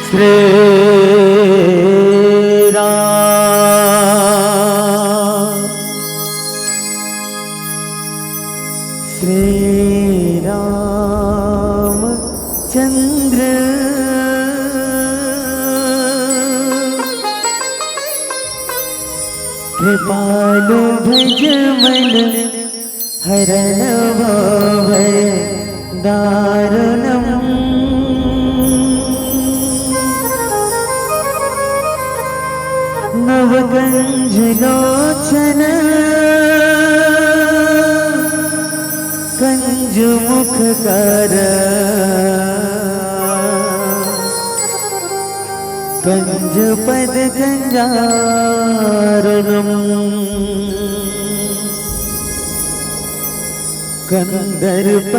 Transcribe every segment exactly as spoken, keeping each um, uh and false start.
श्री राम, श्री रामचंद्र कृपालु भज मन हरण भय दारुणम्। नवकंज लोचन कंज मुख कर कंज पद कंजारुणम्। कंदर्पयगणित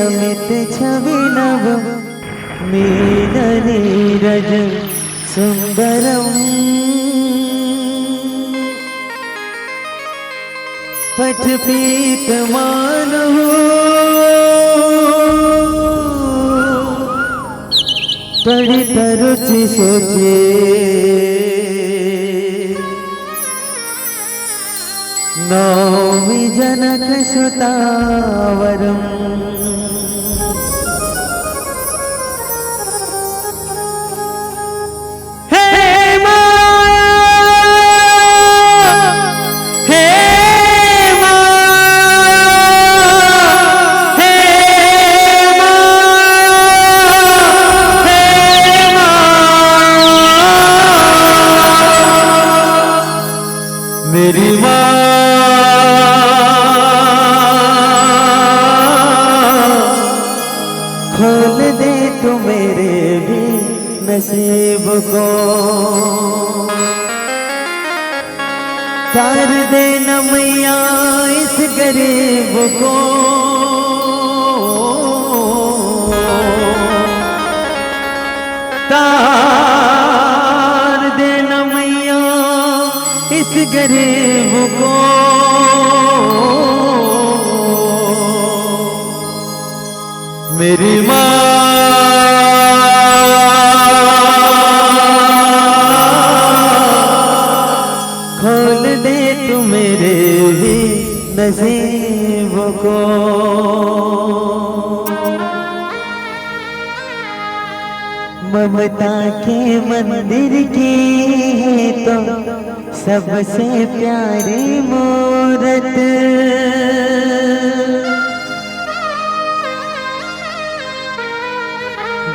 अमित छवि नव मीन नीरज सुंदरम्। पट पीत मानहु त्वरित रुचि सोचे। नौमि जनक सुतावरम्। हे माया, हे माया, हे माया, हे तू मेरे भी नसीब को। तार देना मैया इस गरीब को, तार देना मैया इस गरीब को। मेरी माँ, खोल दे तू मेरे भी नसीब को। ममता के मंदिर की है तो सबसे प्यारी मूरत।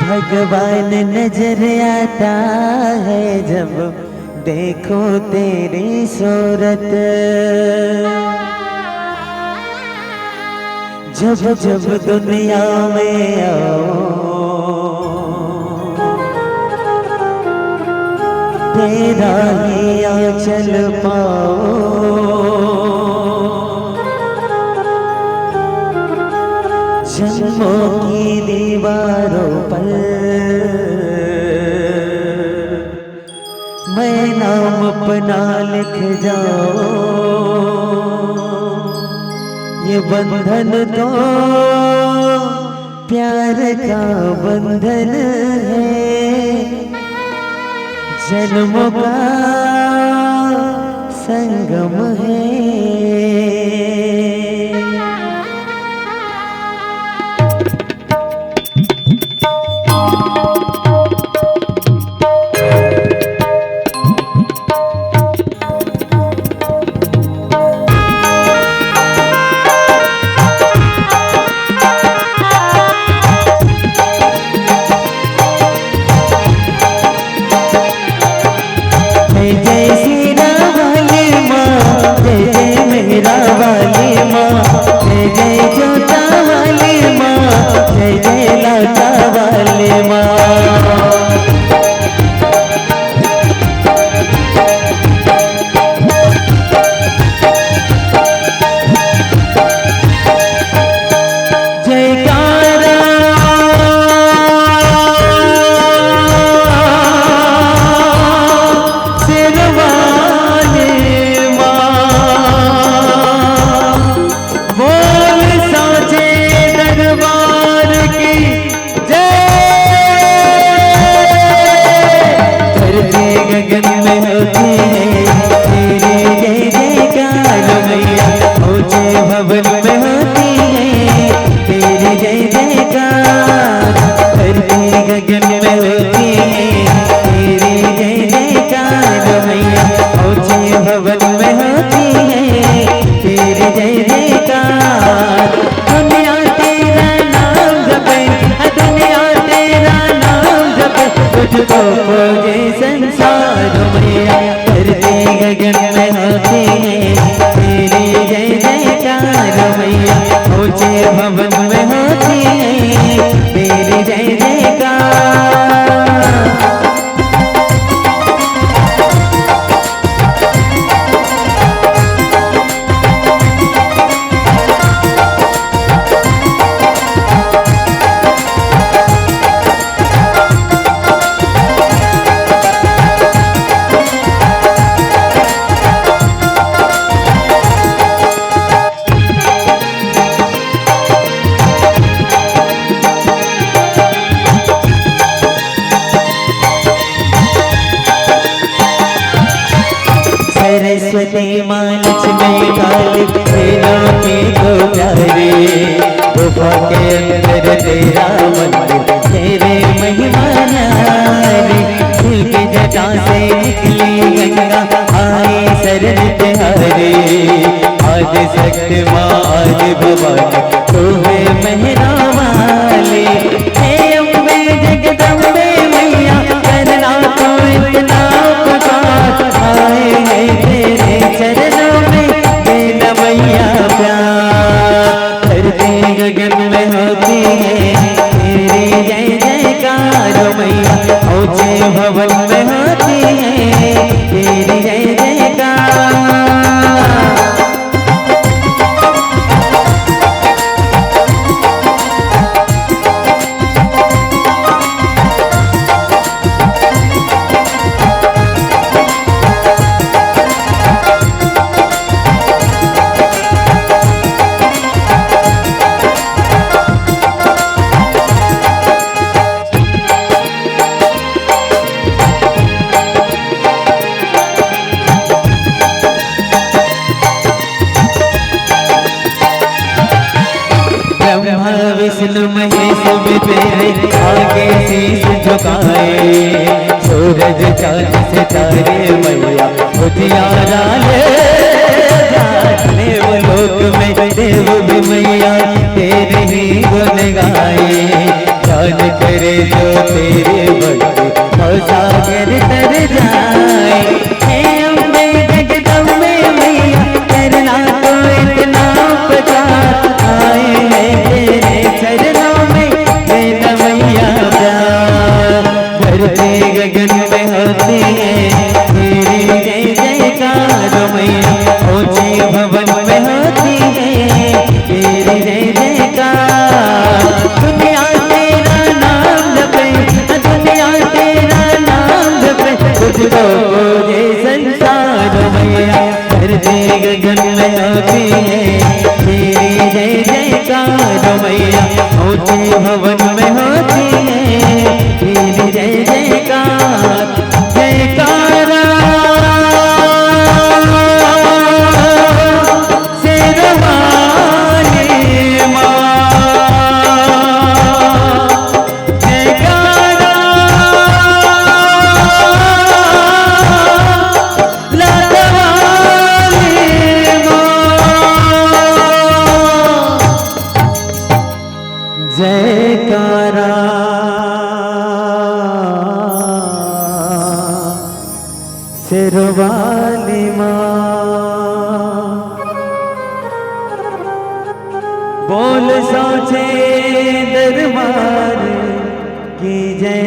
भगवान नजर आता है जब देखो तेरी सूरत। जब जब दुनिया में आओ, तेरा ही आंचल पाओ। जन्मों की दीवारों पर मैं नाम अपना लिख जाऊं। ये बंधन तो प्यार का बंधन है, जन्मों का संगम है। जय जय शेरा वाली माँ, जय जय मेहरा वाली माँ, जय जय जोता वाली माँ, जय जय लाटा वाली माँ। जयकारा शेरवाली माँ, बोल साचे दरबार की जय। धरती गगन में होती है तेरी जय जयकार मैया, ऊंचे भवन में होती है तेरी जय जयकार। धरती गगन में होती है तेरी जय जयकार मैया, ऊंचे भवन में होती है तेरी जय जयकार। दुनिया तेरा नाम जपे, दुनिया तेरा नाम जपे, तुझको पूजे संसार मैया। धरती गगन में होती है तेरी जय जयकार मैया, ऊंचे भवन में होती है तेरी जय जयकार। सरस्वती माँ लक्ष्मी काली तीनों की तू प्यारी, गुफा के अंदर तेरा मंदिर, तेरी महिमा न्यारी। फूल की जटा से निकली गंगा, आई शरण तिहारी। आदि शक्ति माँ आदि भवानी, तू है मेहरा वाली। हे अम्बे जगदम्बे मैया, करना तो इतना उपकार। आए हैं तेरे चरणों में, दे न मैया प्यार। धरती गगन में होती है तेरी जय जय। सब तेरे आगे शीश झुकाए, सूरज चांद सितारे मैया उजियारा ले जा। देवलोक में देव भी मैया तेरे ही गुण गाए, गान करे जो तेरे भक्त और सागर तर जाए। हे अम्बे जगदम्बे मैया, करना तो इतना उपकार, आए हैं तेरे चरणों में, दे ना मैया प्यार। धरती गगन में होती है तेरी जय जयकार मैया, ऊंचे भवन में होती है तेरी जय जयकार। दुनिया तेरा नाम जपे, दुनिया तेरा नाम जपे, तुझको पूजे संसार मैया। धरती गगन में होती है तेरी जय जयकार मैया, ऊंचे भवन में होती है तेरी जय जयकार। जयकारा शेरवाली माँ, जयकारा लाडवाली माँ, जयकारा शेरवाली माँ। बोल साचे दरबार की जय,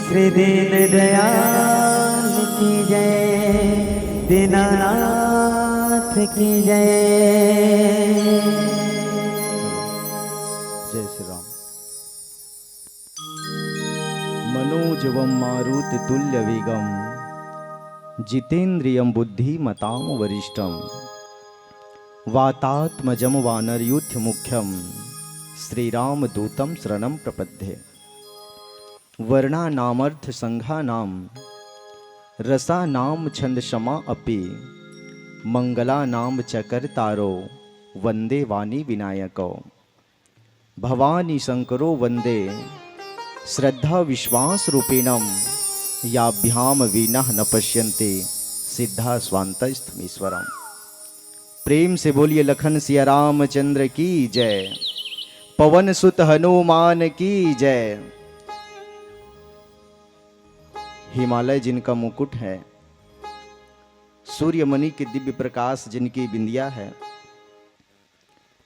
श्री दीन दयाल की जय, दीनानाथ की जय। जय श्री राम। मनोजवम मारुति तुल्य वेगम, जितेंद्रियम बुद्धि मताम वरिष्ठम, वातात्मजम वानर यूथ मुख्यम, श्री राम दूतम शरणम प्रपद्ये। वर्णा नामर्थ संघा नाम, रसा नाम छंद समा अपि, मंगला नाम चकर तारो, वंदे वाणी विनायको। भवानी शंकरो वंदे श्रद्धा विश्वास रूपेणम, याभ्याम वीना न पश्यन्ते सिद्धा स्वांतस्थमीश्वरम। प्रेम से बोलिए लखन सिया रामचंद्र की जय, पवन सुत हनुमान की जय। हिमालय जिनका मुकुट है, सूर्यमणि के दिव्य प्रकाश जिनकी बिंदिया है,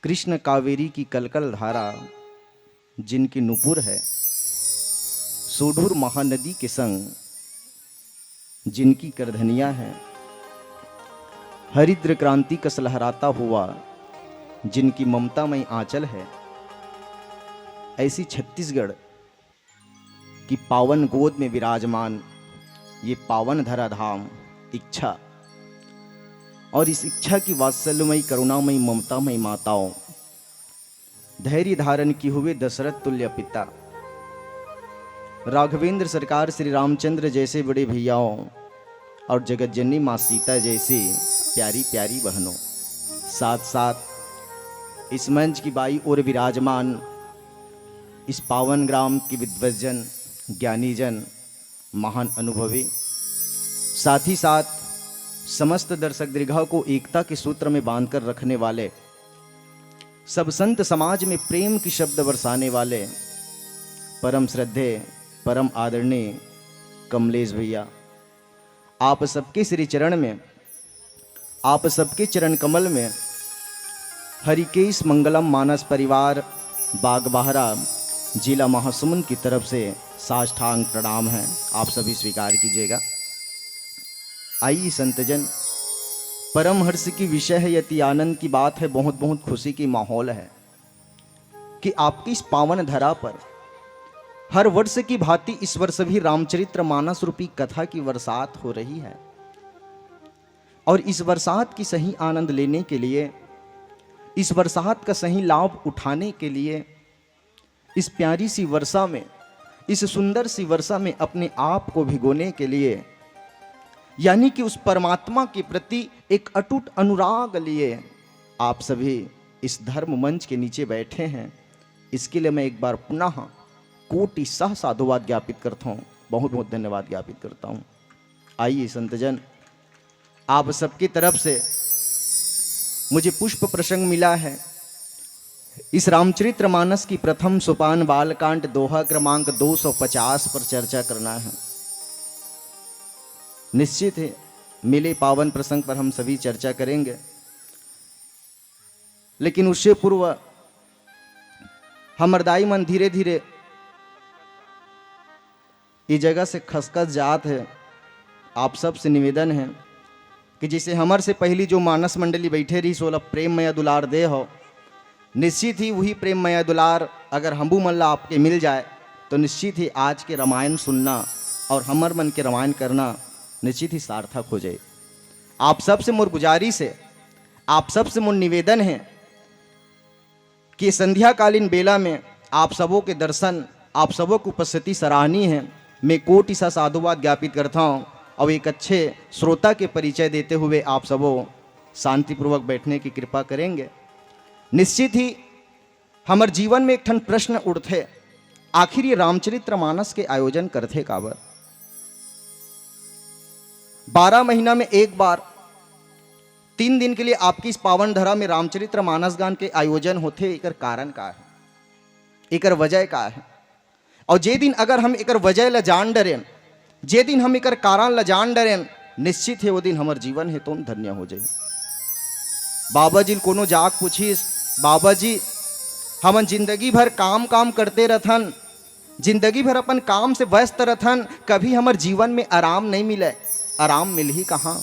कृष्ण कावेरी की कलकल धारा जिनकी नुपुर है, सुदूर महानदी के संग जिनकी करधनिया है, हरिद्र क्रांति कस लहराता हुआ जिनकी ममतामय आंचल है, ऐसी छत्तीसगढ़ कि पावन गोद में विराजमान ये पावन धरा धाम इच्छा, और इस इच्छा की वात्सल्यमयी करुणामयी ममतामयी माताओं, धैर्य धारण की हुए दशरथ तुल्य पिता, राघवेंद्र सरकार श्री रामचंद्र जैसे बड़े भैयाओं और जगत जननी माँ सीता जैसी प्यारी प्यारी बहनों, साथ साथ इस मंच की बाई ओर विराजमान इस पावन ग्राम के विद्वजन, ज्ञानीजन, महान अनुभवी, साथ ही साथ समस्त दर्शक दीर्घा को एकता के सूत्र में बांधकर रखने वाले, सब संत समाज में प्रेम की शब्द बरसाने वाले, परम श्रद्धेय, परम आदरणीय कमलेश भैया, आप सबके श्री चरण में, आप सबके चरण कमल में हरिकेश मंगलम मानस परिवार बागबाहरा, जिला महासमुंद की तरफ से साष्टांग प्रणाम है, आप सभी स्वीकार कीजिएगा। आइए संतजन, परम हर्ष की विषय है, अति आनंद की बात है, बहुत बहुत खुशी की माहौल है कि आपकी इस पावन धरा पर हर वर्ष की भांति इस वर्ष भी रामचरित्र मानस रूपी कथा की बरसात हो रही है। और इस बरसात की सही आनंद लेने के लिए, इस बरसात का सही लाभ उठाने के लिए, इस प्यारी सी वर्षा में, इस सुंदर सी वर्षा में अपने आप को भिगोने के लिए, यानी कि उस परमात्मा के प्रति एक अटूट अनुराग लिए, आप सभी इस धर्म मंच के नीचे बैठे हैं, इसके लिए मैं एक बार पुनः कोटि सह साधुवाद ज्ञापित करता हूँ, बहुत बहुत धन्यवाद ज्ञापित करता हूँ। आइए संतजन, आप सबकी तरफ से मुझे पुष्प प्रसंग मिला है। इस रामचरित्र मानस की प्रथम सोपान बालकांड दोहा क्रमांक दो सौ पचास पर चर्चा करना है। निश्चित है, मिले पावन प्रसंग पर हम सभी चर्चा करेंगे, लेकिन उससे पूर्व हमर दाई मन धीरे धीरे ये जगह से खसकस जात है। आप सब से निवेदन है कि जैसे हमर से पहली जो मानस मंडली बैठे रही, सोला प्रेम मया दुलार दे हो, निश्चित ही वही प्रेम मया दुलार अगर हमू मन ला आपके मिल जाए, तो निश्चित ही आज के रामायण सुनना और हमर मन के रामायण करना निश्चित ही सार्थक हो जाए। आप सब से मोर गुजारिश है, आप सब से मोर निवेदन है कि संध्याकालीन बेला में आप सबों के दर्शन, आप सबों की उपस्थिति सराहनीय है। मैं कोटि सा साधुवाद ज्ञापित करता हूँ और एक अच्छे श्रोता के परिचय देते हुए आप सबों शांतिपूर्वक बैठने की कृपा करेंगे। निश्चित ही हमर जीवन में एक ठन प्रश्न उठथे, आखिर ये रामचरित्र मानस के आयोजन करथे काबर? बारह महीना में एक बार तीन दिन के लिए आपकी इस पावन धरा में रामचरित्र मानस गान के आयोजन होथे, एकर कारण का है, एकर वजह का है? और जे दिन अगर हम एकर वजह ला जान डरेन, जे दिन हम एकर कारण ला जान डरेन, निश्चित है वो दिन हमर जीवन है तो धन्य हो जाए। बाबा जी ल कोनो जाग पूछिस, "बाबा जी, हमन जिंदगी भर काम काम करते रथन, जिंदगी भर अपन काम से व्यस्त रथन, कभी हमर जीवन में आराम नहीं मिले, आराम मिलही कहाँ,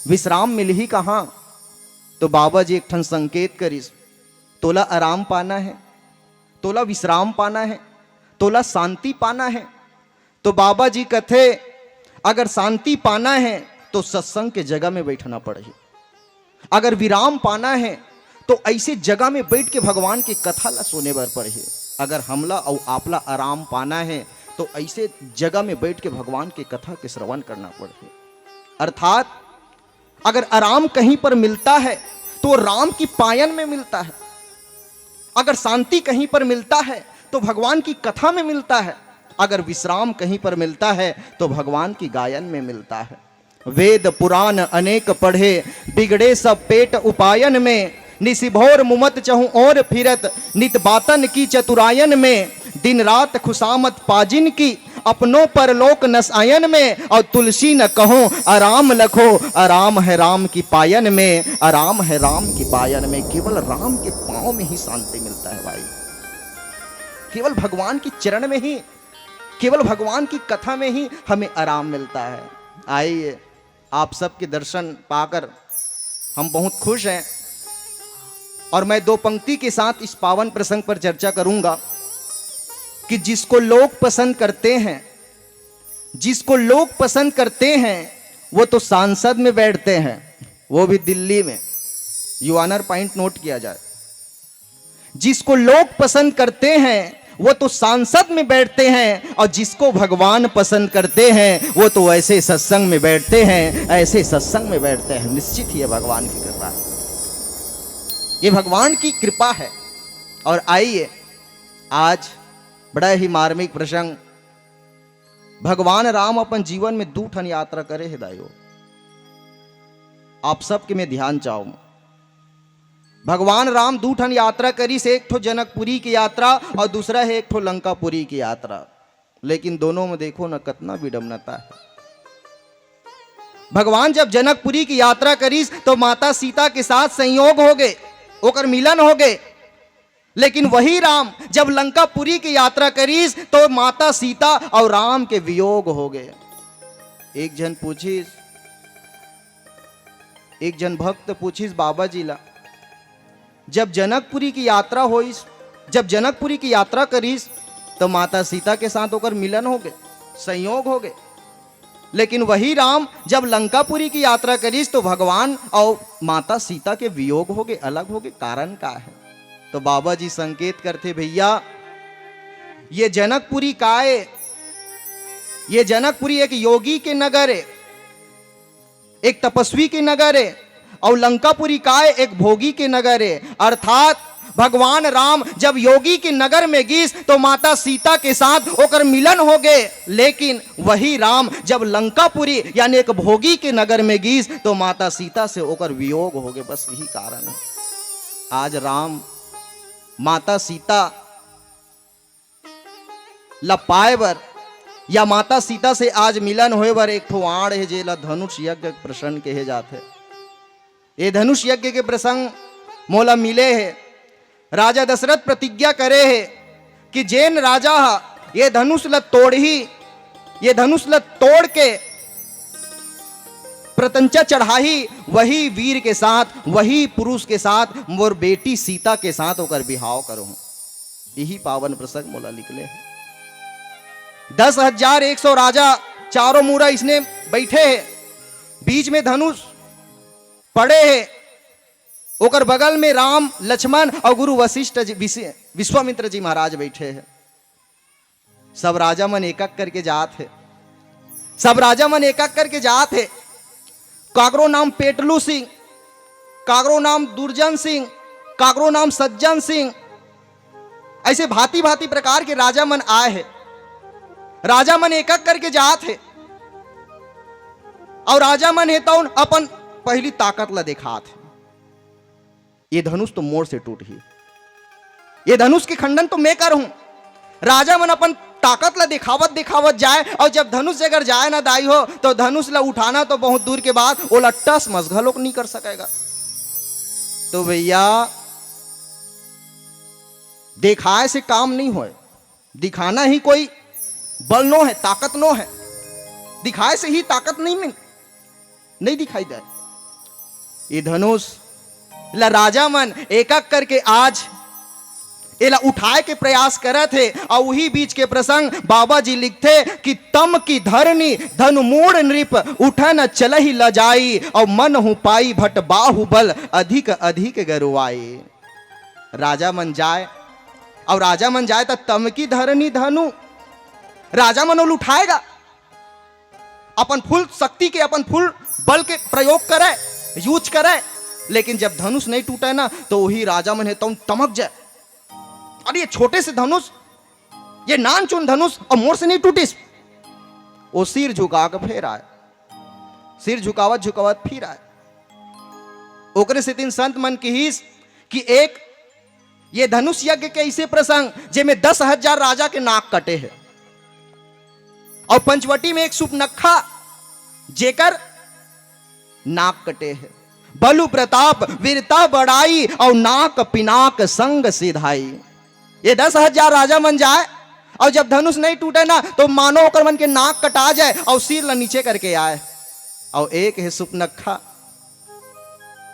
विश्राम मिलही कहाँ?" तो बाबा जी एक ठन संकेत करिस, "तोला आराम पाना है, तोला विश्राम पाना है, तोला शांति पाना है।" तो बाबा जी कथे, अगर शांति पाना है तो सत्संग के जगह में बैठना पड़ही, अगर विराम पाना है तो ऐसे जगह में बैठ के भगवान के कथा ला सुने बर पड़ही, अगर हमला अउ आपला आराम पाना है तो ऐसे जगह में बैठ के भगवान के कथा के श्रवण करना पड़ही। अर्थात अगर आराम कहीं पर मिलता है तो राम की पायन में मिलता है, अगर शांति कहीं पर मिलता है तो भगवान की कथा में मिलता है, अगर विश्राम कहीं पर मिलता है तो भगवान की गायन में मिलता है। वेद पुराण अनेक पढ़े, बिगड़े सब पेट उपायन में, निशिभोर मुमत चहुं ओर फिरत, नित बातन की चतुरायन में, दिन रात खुशामत पाजिन की, अपनों परलोक नसायन में, और तुलसी न कहो आराम लखो, आराम है राम की पायन में, आराम है राम की पायन में।" केवल राम के पांव में ही शांति मिलता है भाई, केवल भगवान की चरण में ही, केवल भगवान की कथा में ही हमें आराम मिलता है। आइए, आप सबके दर्शन पाकर हम बहुत खुश हैं और मैं दो पंक्ति के साथ इस पावन प्रसंग पर चर्चा करूंगा कि जिसको लोग पसंद करते हैं, जिसको लोग पसंद करते हैं, वो तो सांसद में बैठते हैं, वो भी दिल्ली में। यू ऑनर पॉइंट नोट किया जाए। जिसको लोग पसंद करते हैं वो तो सांसद में बैठते हैं और जिसको भगवान पसंद करते हैं वो तो ऐसे सत्संग में बैठते हैं, ऐसे सत्संग में बैठते हैं। निश्चित ही ये भगवान की कृपा है, ये भगवान की कृपा है। और आइए, आज बड़ा ही मार्मिक प्रसंग, भगवान राम अपन जीवन में दू ठन यात्रा करे हे दाइयो। आप सबके मैं ध्यान चाहूं, भगवान राम दू ठन यात्रा करिस, एक ठो जनकपुरी की यात्रा और दूसरा है एक ठो लंकापुरी की यात्रा। लेकिन दोनों में देखो न, कतना विडम्बनता है। भगवान जब जनकपुरी की यात्रा करिस तो माता सीता के साथ संयोग हो गए, ओकर मिलन हो गए। लेकिन वही राम जब लंकापुरी की यात्रा करिस तो माता सीता और राम के वियोग हो गए। एक झन पूछिस, एक झन भक्त पूछिस बाबा जी ला, जब जनकपुरी की यात्रा होइस, जब जनकपुरी की यात्रा करिस, तो माता सीता के साथ ओकर मिलन हो गए, संयोग हो गए। लेकिन वही राम जब लंकापुरी की यात्रा करिस, तो भगवान और माता सीता के वियोग हो गए, अलग हो गए। कारण का है? तो बाबा जी संकेत करथे, भैया, ये जनकपुरी का है? ये जनकपुरी एक योगी के नगर है, एक तपस्वी के नगर है। अउ लंकापुरी काय एक भोगी के नगर हे, अर्थात भगवान राम जब योगी के नगर में गिस तो माता सीता के साथ ओकर मिलन हो गे। लेकिन वही राम जब लंकापुरी यानी एक भोगी के नगर में गिस तो माता सीता से ओकर वियोग हो गे। बस यही कारण हे। आज राम माता सीता ला पाए बर या माता सीता से आज मिलन होए बर एक ठो आड़ हे, जेला धनुष यज्ञ प्रसंग कहे जाथे। ये धनुष यज्ञ के प्रसंग मोला मिले हे। राजा दशरथ प्रतिज्ञा करे हे कि जेन राजा ह ये धनुष ल तोड़ही, ये धनुष ल तोड़ के प्रत्यंचा चढ़ाही, वही वीर के साथ, वही पुरुष के साथ, मोर बेटी सीता के साथ ओकर बिहाव करहूं। यही पावन प्रसंग मोला निकले हे। दस हजार एक सौ राजा चारों मुड़ा इसने बैठे हे, बीच में धनुष पड़े हे, ओकर बगल में राम, लक्ष्मण अउ गुरु वशिष्ठ जी, विश्व-, विश्वामित्र जी महाराज बैठे हे। सब राजा मन एक-एक करके जात हे, सब राजा मन एक-एक करके जात हे। काकरो नाम पेटलू सिंह, काकरो नाम दुर्जन सिंह, काकरो नाम सज्जन सिंह, ऐसे भांति-भांति प्रकार के राजा मन आए हे। राजा मन एक-एक करके जात हे अउ राजा मन हे तउन अपन पहिली ताकत ला देखात हे। ये धनुष तो मोर से टूटही, ये धनुष के खंडन तो मैं करहूं। राजा मन अपन ताकत ला देखावत देखावत जाए अउ जब धनुष अगर जाए ना दाई हो तो धनुष ला उठाना तो बहुत दूर के बात, ओला टस मस घलोक नहीं कर सकेगा। तो भैया, देखाए से काम नहीं होए, दिखाना ही कोई बल नो हे, ताकत नो हे, दिखाए से ही ताकत नहीं मिल, नहीं दिखाई दे। ये धनुष ला राजा मन एक-एक करके आज एला उठाए के प्रयास करत हे। अउ उही बीच के प्रसंग बाबा जी लिखथे कि तम की धरनी धनु मूड़ नृप उठन चलहि लजाई, अउ मन हूँ पाई भट बाहुबल अधिक अधिक गरुआई। राजा मन जाए अउ राजा मन जाए त तम की धरनी धनु, राजा मन ओला उठाएगा, अपन फुल शक्ति के, अपन फुल बल के प्रयोग करे, यूज करे, लेकिन जब धनुष नहीं टूटे ना तो वही राजा मन हे तउन टमक जाए, अरे ये छोटे से धनुष, ये नानचुन धनुष अउ मोर से नहीं टूटिस। वो सिर झुका के फेर आए, सिर झुकावत झुकावत फिर आए। ओकरे सेतिन संत मन किहिस कि एक ये धनुष यज्ञ के ऐसे प्रसंग जेमे दस हजार राजा के नाक कटे हे, अउ पंचवटी में एक सुपनखा जेकर नाक कटे हे। बलु प्रताप वीरता बड़ाई अउ नाक पिनाक संग सिधाई। ये दस हजार राजा मन जाए अउ जब धनुष नहीं टूटे ना तो मानो ओकर मन के नाक कटा जाए अउ सिर ला नीचे करके आए। अउ एक हे सुपनखा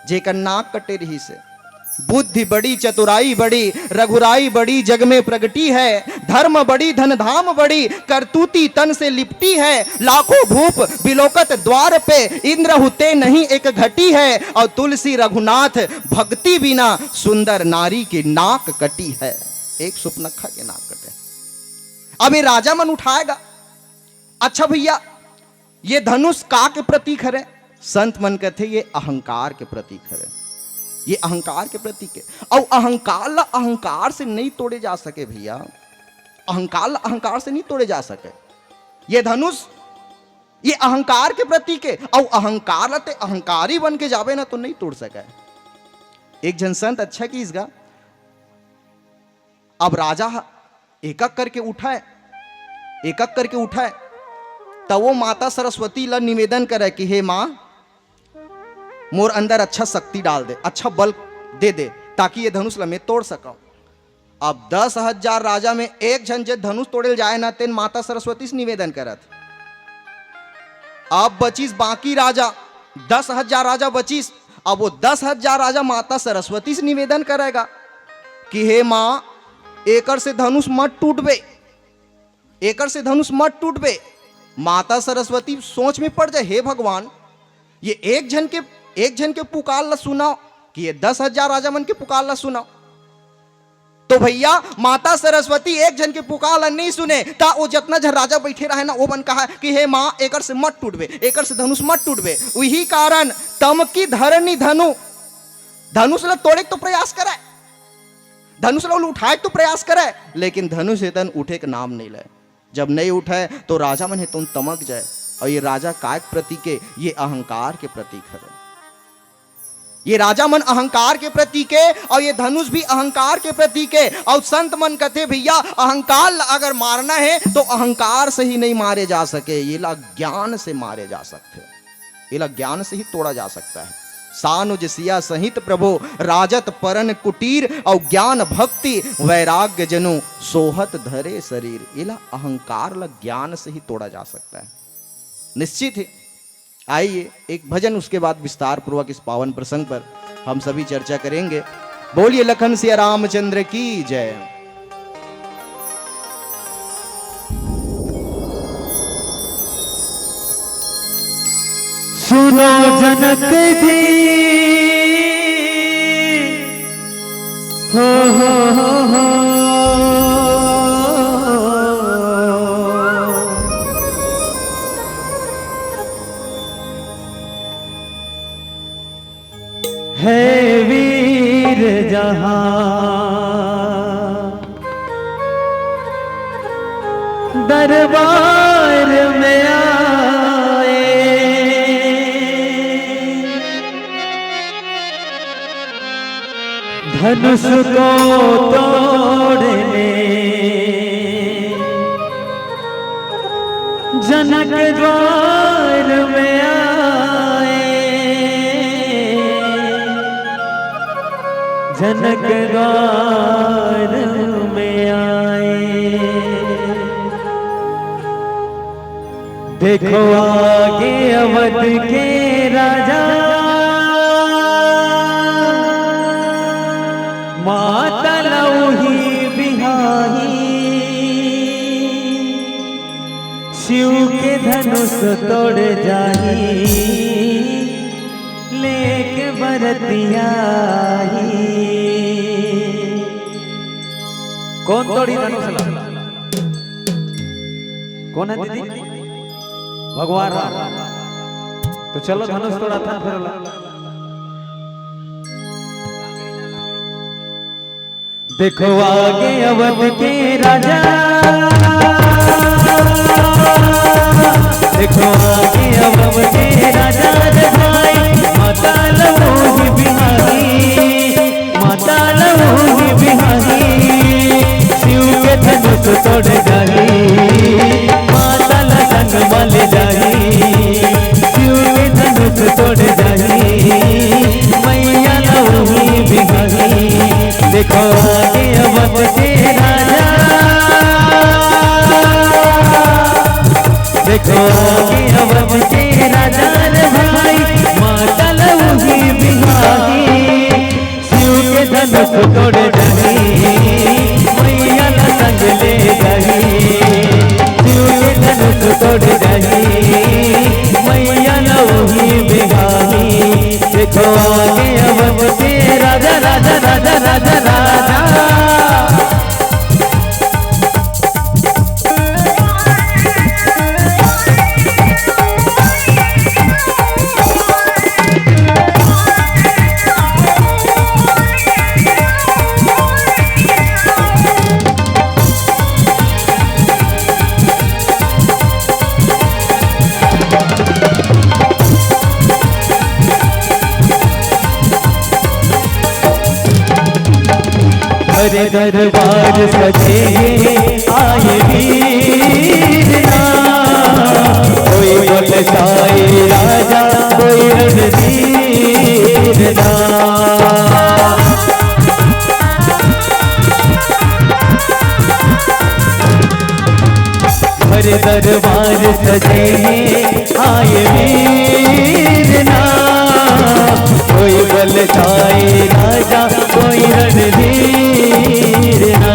जेकर नाक कटे रहिस हे। बुद्धि बड़ी, चतुराई बड़ी, रघुराई बड़ी जग में प्रगटी है। धर्म बड़ी, धन धाम बड़ी, करतूती तन से लिपटी है। लाखों भूप बिलोकत द्वार पे, इंद्र हुते नहीं एक घटी है। और तुलसी रघुनाथ भक्ति बिना, सुंदर नारी की नाक कटी है। एक सुपनखा के नाक कटे। अब ये राजा मन उठाएगा। अच्छा भैया, ये धनुष का के प्रतीक हरे? संत मन कहथे, ये अहंकार के प्रतीक हरे, ये अहंकार के प्रतीक हे। अउ अहंकार ला अहंकार से नहीं तोड़े जा सके भैया, अहंकार ला अहंकार से नहीं तोड़े जा सके। ये धनुष, ये अहंकार के प्रतीक हे, अउ अहंकार ला ते अहंकारी बन के जाबे ना तो नहीं तोड़ सके। एक झन संत अच्छा किहिस गा, अब राजा ह एकक करके उठय, एकक करके उठय, त वो माता सरस्वती ल निवेदन करय कि हे माँ, मोर अंदर अच्छा शक्ति डाल दे, अच्छा बल दे दे, ताकि ये धनुष ल मैं तोड़ सकंव। अब दस हजार राजा में एक झन जे धनुष तोड़े ल जाय न, तेन माता सरस्वती से निवेदन करत। अब बचिस बाकी राजा, दस हजार राजा बचिस। अब वो दस हजार राजा माता सरस्वती से निवेदन करय गा कि हे माँ, एकर से धनुष मत टूटबे, एकर से धनुष मत टूटबे। माता सरस्वती सोच में पड़ जाय, हे भगवान, ये एक झन के, एक झन के पुकार ला सुनव कि ये दस हजार राजा मन के पुकार ला सुनव। तो भैया, माता सरस्वती एक झन के पुकार ला नहीं सुने, त वो जतना झन राजा बैठे रहे ना, वो मन कहा कि हे माँ, एकर से मत टूटबे, एकर से धनुष मत टूटबे। उही कारण तमकी धरनी धनु, धनुष ला तोड़े के तो प्रयास करे, धनुष ला उठाए के तो प्रयास करे, लेकिन धनुष एतन उठे के नाम नहीं ले। जब नहीं उठे तो राजा मन हे तुन तमक जाए। और ये राजा काय के प्रतीक हे? ये अहंकार के प्रतीक हरे। ये राजा मन अहंकार के प्रतीक हे और ये धनुष भी अहंकार के प्रतीक हे। और संत मन कथे, भैया, अहंकार ला अगर मारना हे तो अहंकार से ही नहीं मारे जा सके, ये ला ज्ञान से मारे जा सकथे। एला ज्ञान से ही तोड़ा जा सकता है। सानुज सिया सहित प्रभो राजत परन कुटीर, और ज्ञान भक्ति वैराग्य जनु सोहत धरे शरीर। एला अहंकार ला ज्ञान से ही तोड़ा जा सकता है। निश्चित ही। आइए, एक भजन, उसके बाद विस्तार पूर्वक इस पावन प्रसंग पर हम सभी चर्चा करेंगे। बोलिए लखन सिया रामचंद्र की जय। सुनो जनक जी, हो, हो, हो, हो। है वीर जहाँ दरबार में आए, धनुष को तोड़ने जनक द्वार में आए, जनक द्वार में आए। देखो आगे अवध के राजा, माता लौही बिहारी, शिव के धनुष तोड़ जाही, लेके बरतिया ही। कौन तोड़ी धनुष ला? कौन है दीदी? भगवान राम। तो चलो धनुष तोड़ा था फिर ला। देखो आगे अवध के राजा, देखो आगे अवध के राजा रे भाई, माता लौही बिहारी, माता लौही बिहारी, शिव के धनुष तोड़ जाही, माता ला संग मा ले जाही, शिव के धनुष तोड़ जाही, मैया लौही बिहारी। देखो आगे अवध के राजा, देखो आगे अवध के राजा रे भाई, माता लौही बिहारी, शिव के धनुष तोड़ जाही, मैया ला संग ले जाही, शिव के धनुष तोड़ जाही, मैया लौही बिहारी। देखो आगे अवध के राजा, राजा, राजा, राजा, राजा। अरे दरबार सजे आए वीर ना, कोई बोले साई राजा, कोई रणधीर ना। अरे दरबार सजे आए वीर ना, कोई बलशाली राजा, कोई रणधीर ना।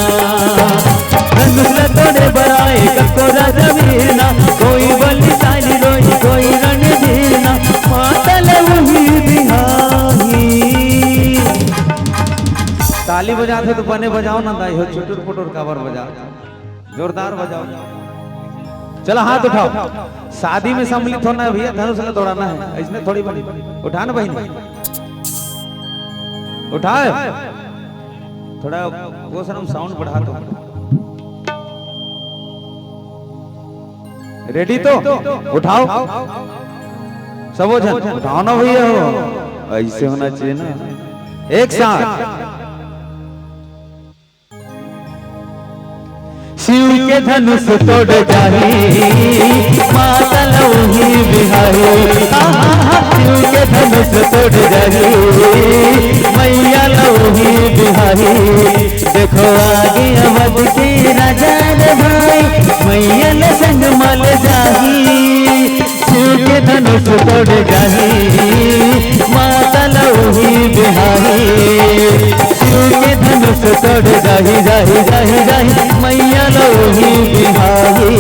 धनुष तोड़े बर आए कको राजा वीर ना, कोई बलशाली रोई, कोई रणधीर ना। माता लौही बिहारी। ताली बजा। बजाथे तो बने बजाओ ना दाई हो, चुटुर पुटुर काबर बजाओ, जोरदार बजाओ। चला हाथ उठाओ, शादी में सम्मिलित होना है भैया, धनुष ला दौड़ाना है, इसमें थोड़ी बनी। उठा ना बहिनी, उठाए। थोड़ा वो साउंड बढ़ा दो। रेडी तो उठाओ, सबो झन उठाओ ना भैया हो, ऐसे होना चाहिए ना। एक साथ। शिव के धनुष तोड़ जाही, माता लौही बिहारी। आहा, शिव के धनुष तोड़ जाही, मैया लौही बिहारी। देखो आगे अवध के राजा रे भाई, मैया ल संग मल जाही। शिव के धनुष तोड़ जाही, माता लौही बिहारी। शिव के धनुष तोड़ जाही, जाही, जाही, जाही, मैया लौही बिहारी।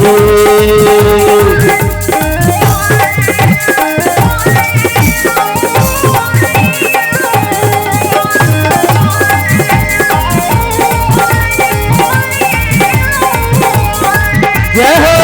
जय हो।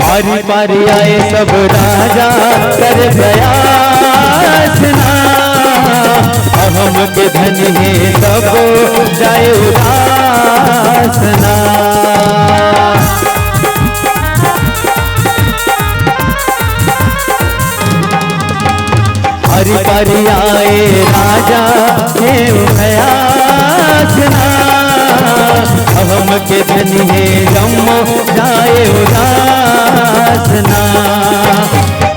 पारी पारी आए सब राजा कर प्रयास ना, अहम के धन हे सब जाए उदास ना। हरि परियाए राजा हे उदयासना, अहम के धन हे जम्मो जाए उदासना।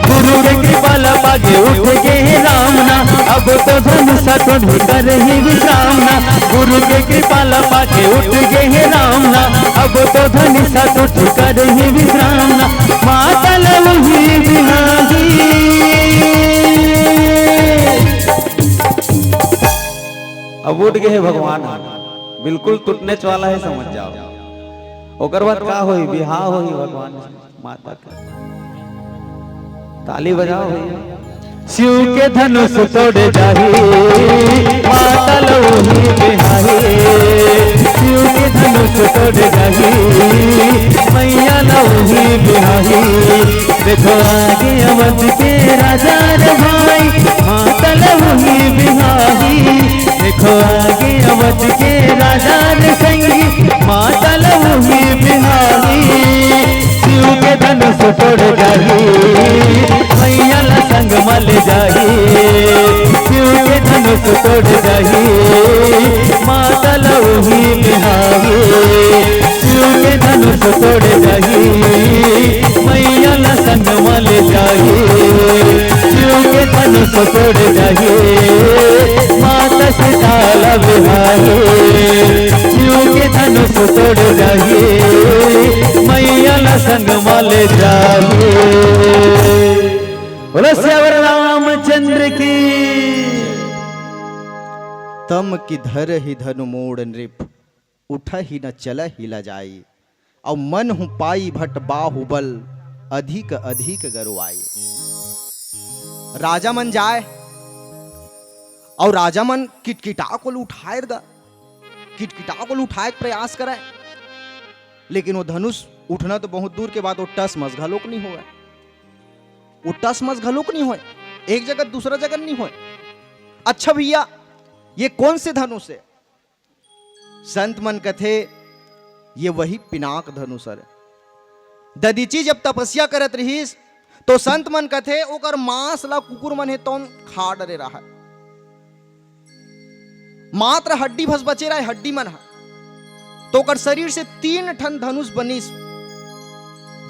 गुरु के कृपा ला पाके उठ गे हे रामना, अब तो धनुष टोढ़ी कर ही विश्राम ना। गुरु के कृपा ला पाके उठ गे हे रामना, अब तो धनुष टोढ़ी कर ही विश्राम ना। माता लौही बिहारी। अब उठ गे हे भगवान, बिल्कुल टूटने वाला है, समझ जाओ। ओकर बाद का होही? बिहाव होही भगवान माता के। ताली बजाओ भैया। शिव के धनुष तोड़ जाही, माता लौही बिहारी। शिव के धनुष तोड़ जाही, मैया लौही बिहारी। देखो आगे अवध के राजा रे भाई, माता लौही बिहारी। देखो आगे अवध के राजा रे संगी, माता लौही बिहारी। शिव के धनुष तोड़ जाही, मैया ला संग मल जाही। शिव के धनुष तोड़ जाही, माता लौही बिहारी। शिव के धनुष तोड़ जाही, मैया ला संग मल जाही। शिव के धनुष तोड़ जाही, माता सीता ला बिहारी। शिव के धनुष तोड़ जाही, मैया ला संग मल जाही। बोलो सियावर रामचंद्र की। तम की धरही धनु मोड़ नृप, उठहि न चलहि लजाई। अउ मन हूँ पाई भट बाहुबल, अधिक अधिक गरुआई। राजा मन जाए अउ राजा मन किटकिटा को उठाए गा, किटकिटा को उठाए के प्रयास करे, लेकिन वो धनुष उठना तो बहुत दूर के बात, वो टस मस घलोक नहीं होवे, वो टस मस घलोक नहीं होए, एक जगह दूसरा जगह नहीं होए। अच्छा भैया, ये कौन से धनुष है? संत मन कथे, ये वही पिनाक धनुष हरे। ददीची जब तपस्या करत रहिस, तो संत मन कथे, ओकर मांस ला कुकुर मन हे तौन खा डरे रहय। मात्र हड्डी भस बचे रहय, हड्डी मन ह। तो ओकर शरीर से तीन ठन धनुष बनिस,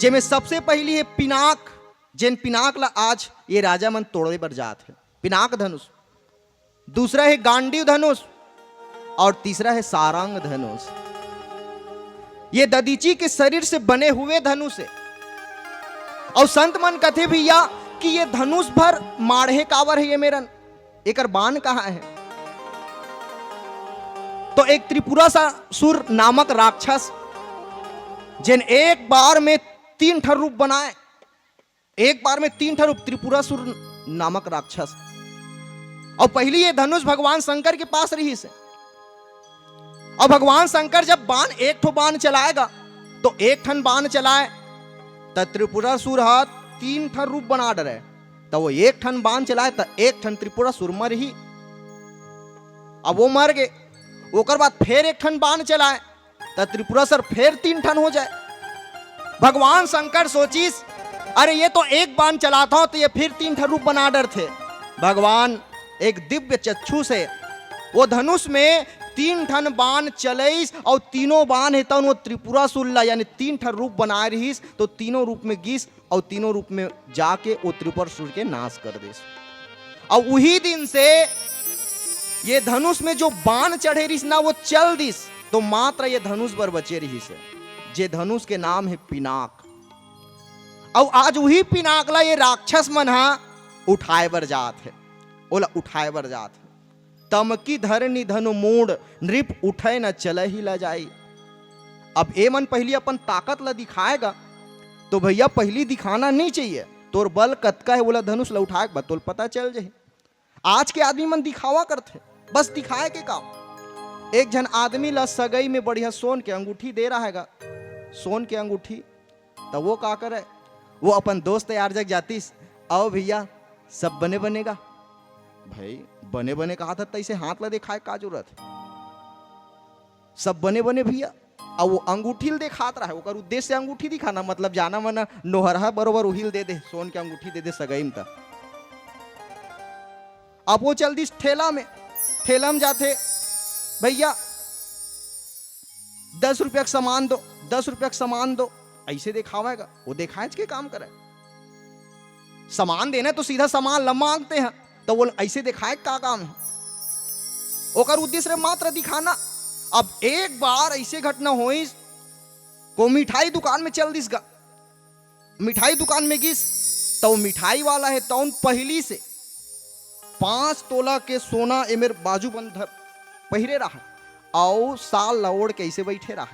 जेमे सबसे पहिली हे पिनाक, जेन पिनाक ला आज ये राजा मन तोड़े बर जात हे। पिनाक धनुष, दूसरा है गांडीव धनुष और तीसरा है सारंग धनुष। ये ददीची के शरीर से बने हुए धनुष है। और संत मन कथे भैया कि ये धनुष भर माढ़े काबर है ये मेरन, एकर बाण कहाँ है? तो एक त्रिपुरासुर नामक राक्षस जेन एक बार में तीन ठन रूप बनाए, एक बार में तीन ठन रूप, त्रिपुरासुर नामक राक्षस। अउ पहिली ये धनुष भगवान शंकर के पास रहिस हे। अउ भगवान शंकर जब बाण, एक ठो बाण चलाएगा, तो एक ठन बाण चलाए, त त्रिपुरासुर ह तीन ठन रूप बना डरे। त वो एक ठन बाण चलाए, त एक ठन त्रिपुरासुर मरही। अब वो मर गे, ओकर बाद फेर एक ठन बाण चलाए, त त्रिपुरासुर फेर तीन ठन हो जाए। भगवान शंकर सोचिस, "अरे, ये तो एक बाण चलात हव, त ये फिर तीन ठन रूप बना डरथे।" भगवान एक दिव्य चक्षु से वो धनुष में तीन ठन बाण चलइस, अउ तीनों बाण हे तउन वो त्रिपुरासुर ला, यानी तीन ठन रूप बनाए रहिस, तो तीनों रूप में गिस, अउ तीनों रूप में जाके वो त्रिपुरासुर के नाश कर दिस। अउ उही दिन से ये धनुष में जो बाण चढ़े रहिस ना, वो चल दिस, तो मात्र ये धनुष बर बचे रहिस हे, जे धनुष के नाम हे पिनाक। अउ आज उही पिनाक ला ये राक्षस मन हा उठाए बर जात हे, ओला उठाए बर जात हे। "तमकी धरनी धनु मूढ़, नृप उठे न चलहि लजाई।" अब ए मन पहिली अपन ताकत ला दिखाएगा, तो भैया, पहिली दिखाना नहीं चाहिए। तोर बल कतका हे, ओला धनुष ला उठाए के बाद तोल पता चल जाही। आज के आदमी मन दिखावा करथे, बस दिखाए के काम। एक झन आदमी ला सगई में बढ़िया सोन के अंगूठी दे रहेगा, सोन के अंगूठी, त वो का करे, वो अपन दोस्त यार जग जातिस, "आओ भैया, सब बने बनेगा।" भाई, बने बने कहा था, तैसे हाथ ला दिखाए का जरूरत है? सब बने बने भैया। अब वो अंगूठी ल दिखात रहे, ओकर उद्देश्य अंगूठी दिखाना, मतलब जाना मना नोहरहा बरोबर उहिल दे दे, सोन के अंगूठी दे दे सगई में त। अब वो चल दिस ठेला में, ठेला में जाथे, "भैया, दस रुपया के सामान दो, दस रुपया के सामान दो।" ऐसे दिखावेगा, वो दिखाएच के काम करे। सामान देना तो सीधा सामान ल मांगते हैं, तो वो ऐसे दिखाए का काम है? ओकर उद्देश्य रहे मात्र दिखाना। अब एक बार ऐसे घटना होइस, को मिठाई दुकान में चल दिस गा, मिठाई दुकान में गिस, तो वो मिठाई वाला है तौन पहली से पांच तोला के सोना एमेर बाजूबंद धर पहिरे रहा, अउ साल ला ओढ़ के ऐसे बैठे रहा,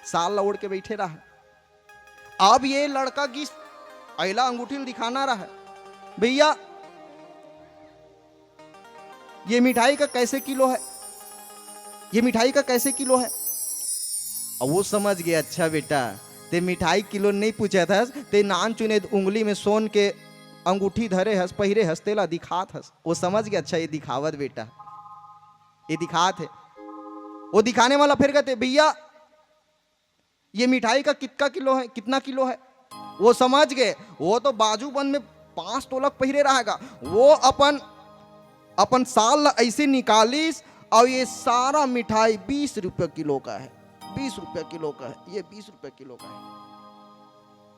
साल ला ओढ़ के बैठे रहा। अब ये लड़का गिस, अइला अंगूठी ल दिखाना रहा, "भैया, ये मिठाई का कैसे किलो है? ये मिठाई का कैसे किलो है?" अब वो समझ गए, "अच्छा बेटा, ते मिठाई किलो नहीं पूछत हस, ते नान चुने उंगली में सोन के अंगूठी धरे हस, पहिरे हस, तेला दिखात हस।" वो समझ गए, "अच्छा, ये दिखावत बेटा, ये दिखात है।" वो दिखाने वाला फिर कहते, "भैया, ये मिठाई का कितना किलो है, कितना किलो है?" वो समझ गए, वो तो बाजूबंद में पांच तोला के पहिरे रहेगा। वो अपन, अपन साल ला ऐसे निकालिस, और ये सारा मिठाई बीस रुपये किलो का है, बीस रुपये किलो का है, ये बीस रुपये किलो का है।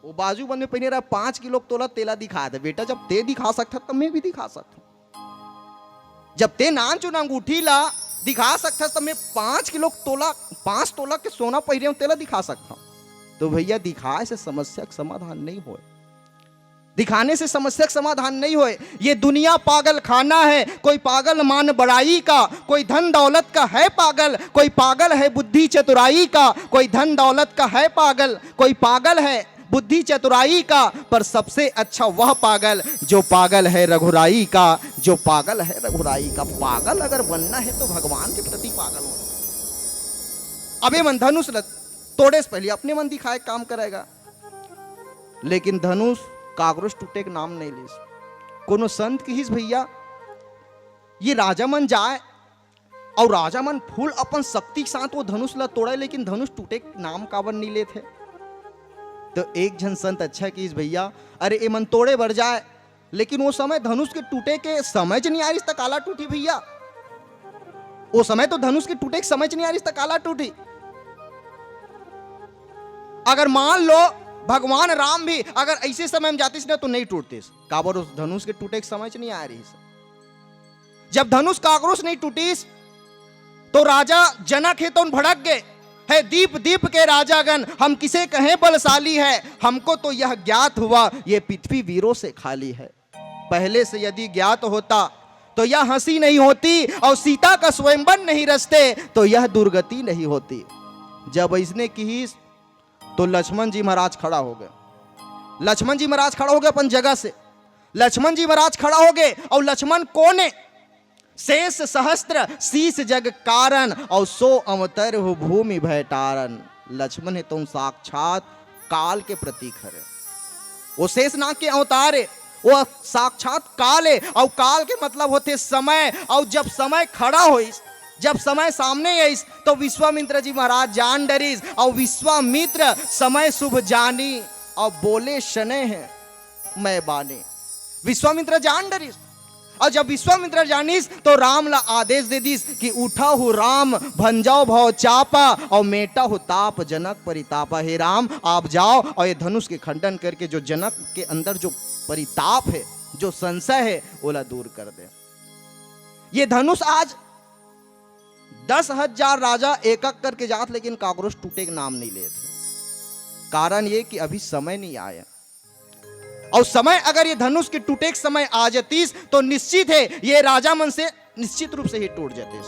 वो बाजूबंद में पहिरे रहा, पांच किलो तोला तेला दिखा दे, "बेटा, जब ते दिखा सकता, तब मैं भी दिखा सकता हूँ।" जब ते नान चुन अंगूठी ला दिखा सकथस, त मैं पांच किलो तोला, पांच तोला के सोना पहिरे हूं, तेला दिखा सकथव। तो भैया, दिखाए से समस्या का समाधान नहीं होए, दिखाने से समस्या का समाधान नहीं होए। ये दुनिया पागल खाना है, कोई पागल मान बड़ाई का, कोई धन दौलत का है पागल, कोई पागल है बुद्धि चतुराई का, कोई धन दौलत का है पागल, कोई पागल है बुद्धि चतुराई का, पर सबसे अच्छा वह पागल जो पागल है रघुराई का, जो पागल है रघुराई का। पागल अगर बनना है तो भगवान के प्रति पागल हो। अबे मन धनुष ल तोड़े से पहले अपने मन दिखाए काम करेगा, लेकिन धनुष काकरोच टूटे के नाम नहीं लीस। कोनो संत किहिस, "भैया, ये राजा मन जाए अउ राजा मन फुल अपन शक्ति के साथ वो धनुष ला तोड़े, लेकिन धनुष टूटे के नाम काबर नहीं लेत है?" तो एक झन संत अच्छा किहिस, "भैया, अरे, ए मन तोड़े बर जाए, लेकिन वो समय धनुष के टूटे के समय च नहीं आ रहिस, त काला टूटी भैया? वो समय तो धनुष के टूटे के समय च नहीं आ रहिस, त काला टूटी?" अगर मान लो, भगवान राम भी अगर ऐसे समय में जातिस ना, तो नहीं टूटतिस, काबर उस धनुष के टूटे के समय च नहीं आ रहिस। जब धनुष काकरोच नहीं टूटिस, तो राजा जनक हे तौन भड़क गए, "है दीप दीप के राजागण, हम किसे कहें बलशाली है, हमको तो यह ज्ञात हुआ, ये पृथ्वी वीरों से खाली है। पहले से यदि ज्ञात होता, तो यह हंसी नहीं होती, और सीता का स्वयंवर नहीं रचते, तो यह दुर्गति नहीं होती।" जब इसने किहिस, तो लक्ष्मण जी महाराज खड़ा हो गए। लक्ष्मण जी महाराज खड़ा हो गए अपन जगह से। लक्ष्मण जी महाराज खड़ा हो गए। और लक्ष्मण कौन है? शेष सहस्त्र शीश जग कारण, और सो अवतर हो भूमि भय टारन। लक्ष्मण हे तो साक्षात काल के प्रतीक हरे। वो शेष नाग के अवतार है, वो साक्षात काल है। और काल के मतलब होते समय। और जब समय खड़ा होइस, जब समय सामने आइस, तो विश्वामित्र जी महाराज जान डरिस। और विश्वामित्र समय शुभ जानी, और बोले शनय है मैं बानी। विश्वामित्र जान डरिस। और जब विश्वामित्र जानिस, तो राम ला आदेश दे दिस कि उठा हो राम, भंजाओ भव चापा, और मेटा हो ताप जनक परितापा। हे राम, आप जाओ और ये धनुष के खंडन करके जो जनक के अंदर जो परिताप है, जो संशय है, ओला दूर कर दे। ये धनुष आज दस हजार राजा एक एक करके जात, लेकिन काकरोच टूटे के नाम नहीं लेत। कारण ये कि अभी समय नहीं आया। और समय, अगर ये धनुष के टूटे के समय आ जातीस, तो निश्चित है, ये राजा मन से निश्चित रूप से ही टूट जातीस।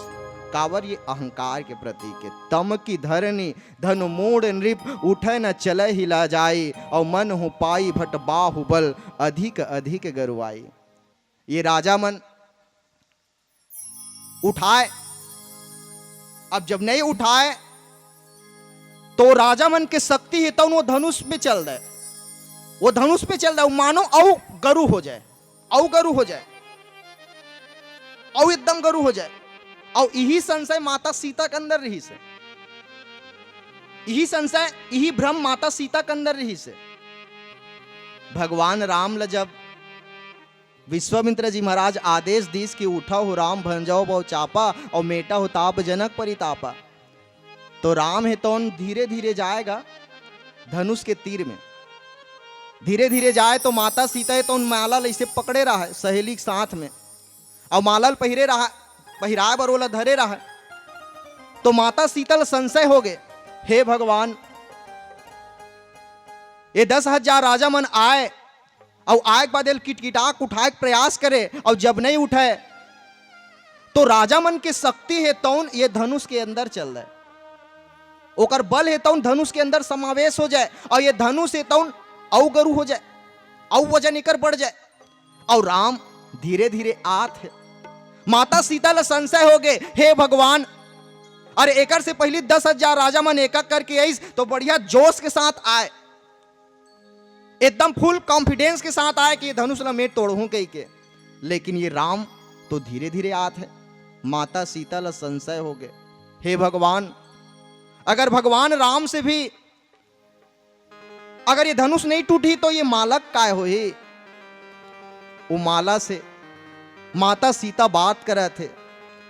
काबर ये अहंकार के प्रतीक है। तम की धरनी धनु मूढ़ नृप, उठे न चले हिला जाई, और मन हो पाई भट बाहुबल अधिक अधिक गरुआई। ये राजा मन उठाए, अब जब नहीं उठाए, तो राजा मन के शक्ति है, तो वो धनुष पे चल दे, वो धनुष पे चल दे, वो मानो अउ गरु हो जाए, अउ गरु हो जाए, अउ एकदम गरु हो जाए। और यही संशय माता सीता के अंदर रहिस हे, यही संशय, यही भ्रम माता सीता के अंदर रहिस हे। भगवान राम ल जब विश्वामित्र जी महाराज आदेश दिस कि उठा हो राम, भंजाओ भव चापा, और मेटा हो ताप जनक परितापा, तो राम हे तौन धीरे धीरे जाएगा धनुष के तीर में। धीरे धीरे जाए तो माता सीता हे तौन माला ल इसे पकड़े रहा है सहेली के साथ में, और माला ल पहिरे रहा, पहिराए बर ओला धरे रहा। तो माता सीता ल संशय हो गए, हे भगवान, ये दस हजार राजा मन आए, अउ आए के बाद एल किटकिटा के उठाए के प्रयास करे, अउ जब नहीं उठे, तो राजा मन के शक्ति हे तौन ये धनुष के अंदर चल दे, ओकर बल हे तौन धनुष के अंदर समावेश हो जाए, अउ ये धनुष हे तौन अउ गरु हो जाए, अउ वजन एकर बढ़ जाए। अउ राम धीरे धीरे आत हे। माता सीता ल संशय हो गए, हे भगवान, अरे एकर से पहली दस हजार राजा मन एक एक करके आइस तो बढ़िया जोश के साथ आए, एकदम फुल कॉन्फिडेंस के साथ आए कि ये धनुष ल मैं तोड़हूं कहिके। लेकिन ये राम तो धीरे धीरे आत हे। माता सीता ल संशय हो गए, हे भगवान, अगर भगवान राम से भी अगर ये धनुष नहीं टूटी तो ये माला काय होही? वो माला से माता सीता बात करत हे,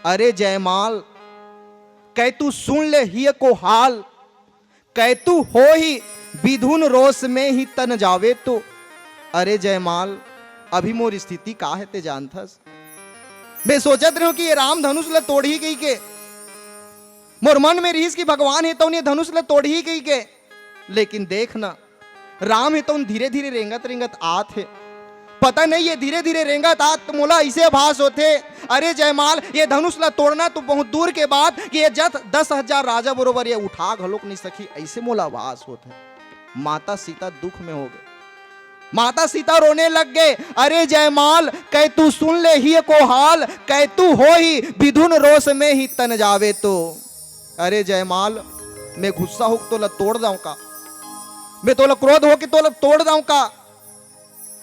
अरे जयमाल, कै तू सुन ले हिय को हाल, कै तू हो ही विधुन रोष में ही तन जावे तो। अरे जयमाल, अभी मोर स्थिति का हे ते जानथस? मैं सोचत रहूं कि ये राम धनुष ल तोड़ही कहिके, मोर मन में रहिस कि भगवान हे तौन ये धनुष ल तोड़ही कहिके, लेकिन देख ना, राम हे तौन धीरे धीरे रेंगत रेंगत आत हे। पता नहीं ये धीरे धीरे रेंगत आत तो मोला ऐसे आभास होथे, अरे जयमाल, ये धनुष ला तोड़ना तो बहुत दूर के बात कि ये जत दस हजार राजा बरोबर ये उठा घलोक नहीं सकी, ऐसे मोला आभास होथे। माता सीता दुख में हो गए। माता सीता रोने लग गए, अरे जयमाल, कै तू सुन ले हिय को हाल, कै तू हो ही विधुन रोष में ही तन जावे तो। अरे जयमाल, मैं गुस्सा हो तोला तोड़ दाऊं का? मैं तोला क्रोध हो के तोला तोड़ दाऊं का?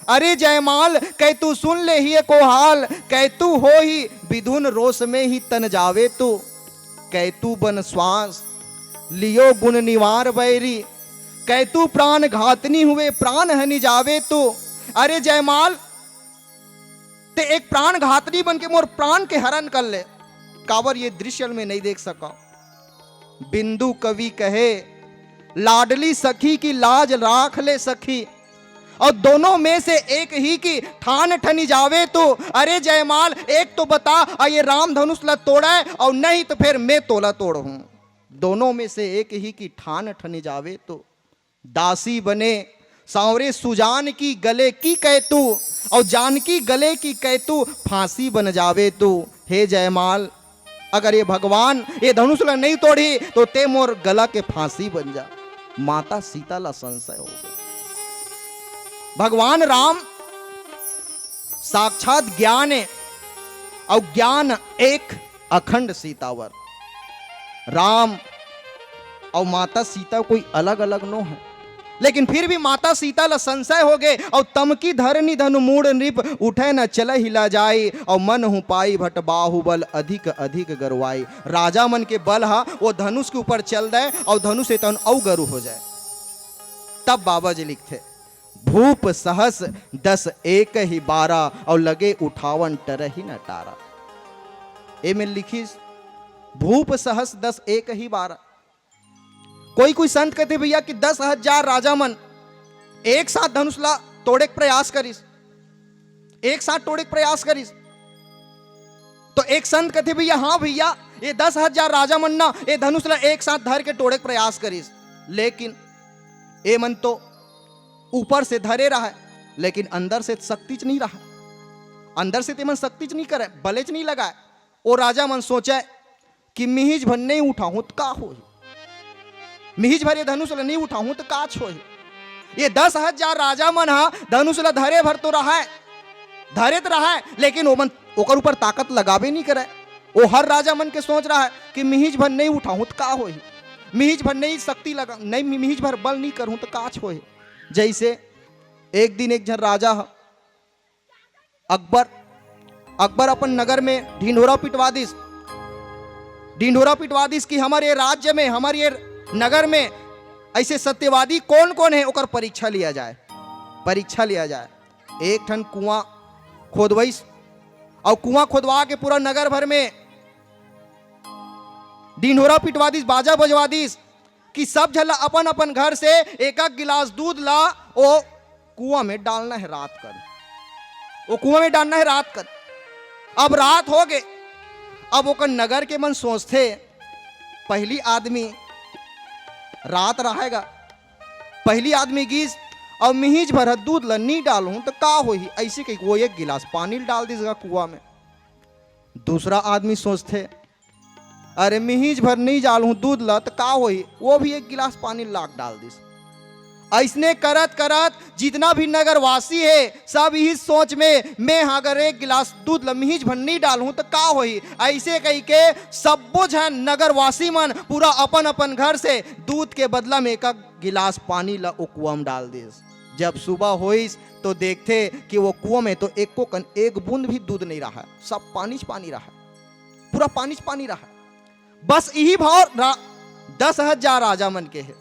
अरे जयमाल, कै तू सुन ले हिय को हाल, कै तू हो ही विधुन रोष में ही तन जावे तो। कै तू बन श्वास लियो गुण निवार बैरी, कै तू प्राण घातनी हुए प्राण हनि जावे तो। अरे जयमाल, ते एक प्राण घातनी बन के मोर प्राण के हरण कर ले। काबर ये दृश्य में नहीं देख सका। बिंदु कवि कहे, लाडली सखी की लाज राख ले सखी, और दोनों में से एक ही की ठान ठनी जावे तो। अरे जयमाल, एक तो बता, आ ये राम धनुष ला तोड़े, और नहीं तो फिर मैं तोला तोड़हूं। दोनों में से एक ही की ठान ठनी जावे तो। दासी बने सांवरे सुजान की गले की कै तू, और जानकी गले की कै तू फांसी बन जावे तू। हे जयमाल, अगर ये भगवान ये धनुष ला नहीं तोड़ी तो ते मोर गला के फांसी बन जा। माता सीता ला संशय हो गए। भगवान राम साक्षात ज्ञान है, और ज्ञान एक अखंड सीतावर। राम और माता सीता कोई अलग अलग नो है, लेकिन फिर भी माता सीता ला संशय हो गए। और तमकी धरनी धनु मूड़ नृप, उठे न चलहि लजाई, और मन हूँ पाई भट बाहुबल अधिक अधिक गरुआई। राजा मन के बल हा वो धनुष के ऊपर चल दे और धनुष से तहन अउ गरु हो जाए। तब बाबा जी लिखथे, भूप सहस दस एक ही बारा, और लगे उठावन टरही न टारा। एमे लिखिस, भूप सहस दस एक ही बारा। कोई कोई संत कहते भैया कि दस हजार राजा मन एक साथ धनुष ला तोड़े के प्रयास करिस, एक साथ तोड़े के प्रयास करिस। तो एक संत कहते भैया, हाँ भैया, ये दस हजार राजा मन ना ये धनुष ला एक साथ धर के तोड़े के प्रयास करिस, लेकिन ये मन तो ऊपर से धरे रहा है, लेकिन अंदर से शक्ति च नहीं रहा, अंदर से ते मन शक्ति च नहीं करे, बले च नहीं लगाए। वो राजा मन सोचे कि मिहिज भर नहीं उठाहूं तो का होही, मिहिज भर ये धनुष ला नहीं उठाहूं तो काच होही। ये दस हजार राजा मन हा धनुष ला धरे भर तो रहा है, धरे तो रहा है, लेकिन वो मन ओकर ऊपर ताकत लगाबे नहीं करे। वो हर राजा मन के सोच रहा है कि मिहिज भर नहीं उठाहूं तो का होही, मिहिज भर नहीं शक्ति लगा, नहीं मिहिज भर बल नहीं करहूं तो काच होही। जैसे एक दिन एक झन राजा ह, अकबर, अकबर अपन नगर में ढिंढोरा पिटवा दिस। ढिंढोरा पिटवा दिस कि हमर ये राज्य में, हमर ये नगर में ऐसे सत्यवादी कौन कौन है, ओकर परीक्षा लिया जाए, परीक्षा लिया जाए। एक ठन कुआं खोदवइस, और कुआं खोदवा के पूरा नगर भर में ढिंढोरा पिटवा दिस, बाजा बजवा दिस कि सब झन ला अपन अपन घर से एक एक गिलास दूध ला ओ कुआं में डालना है रात कन, ओ कुआं में डालना है रात कन। अब रात हो गए, अब ओकर नगर के मन सोचथे, पहली आदमी रात रहेगा, पहली आदमी गीस, और मिहिज भर ह दूध ला नी डालहूं तो का होही, ऐसे कही वो एक गिलास पानी डाल दिस गा कुआं में। दूसरा आदमी सोचथे, अरे मिहिज भर नहीं डालहूं दूध ला तो का होही, वो भी एक गिलास पानी लाग डाल दिस। ऐसने करत करत जितना भी नगरवासी है, सब यही सोच में, मैं अगर एक गिलास दूध ला मिहिज भर नहीं डालहूं तो का होही, ऐसे कही के सब्बो झन नगरवासी मन पूरा अपन अपन घर से दूध के बदला में एक गिलास पानी ला ओ कुआं में डाल दिस। जब सुबह होइस तो देखथे कि वो कुआं में तो एको कन एक बूंद भी दूध नहीं रहा, सब पानी च पानी रहा, पूरा पानी च पानी रहा। बस यही भाव रा-, दस हजार राजा मन के है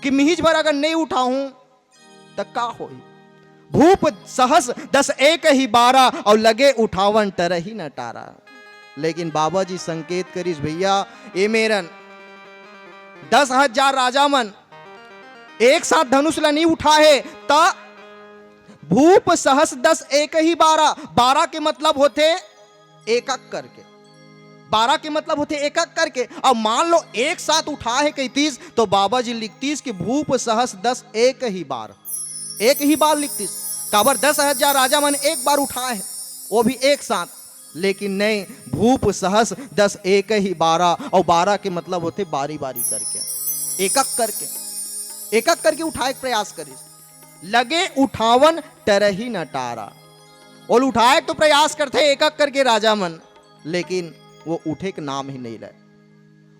कि मिहिज भर अगर नहीं उठाहूं त का होही। भूप सहस दस एक ही बारा, और लगे उठावन टरही न टारा। लेकिन बाबा जी संकेत करिस, भैया, ए मेरन दस हजार राजा मन एक साथ धनुष ला नहीं उठा है, त भूप सहस दस एक ही बारा। बारा के मतलब होथे एक एक करके, बारा के मतलब होथे एक एक करके। अब मान लो एक साथ उठा है कहितीस, तो बाबा जी लिखतीस कि भूप सहस दस एक ही बार, एक ही बार लिखतीस। काबर दस हजार राजा मन एक बार उठाए है, वो भी एक साथ। लेकिन नहीं, भूप सहस दस एक ही बारा, और बारा के मतलब होथे बारी बारी करके, एक एक करके, एक एक करके उठाए के प्रयास करिस। लगे उठावन टरही न टारा। ओल उठाए के तो प्रयास करथे एक एक करके राजा मन, लेकिन वो उठे के नाम ही नहीं ले,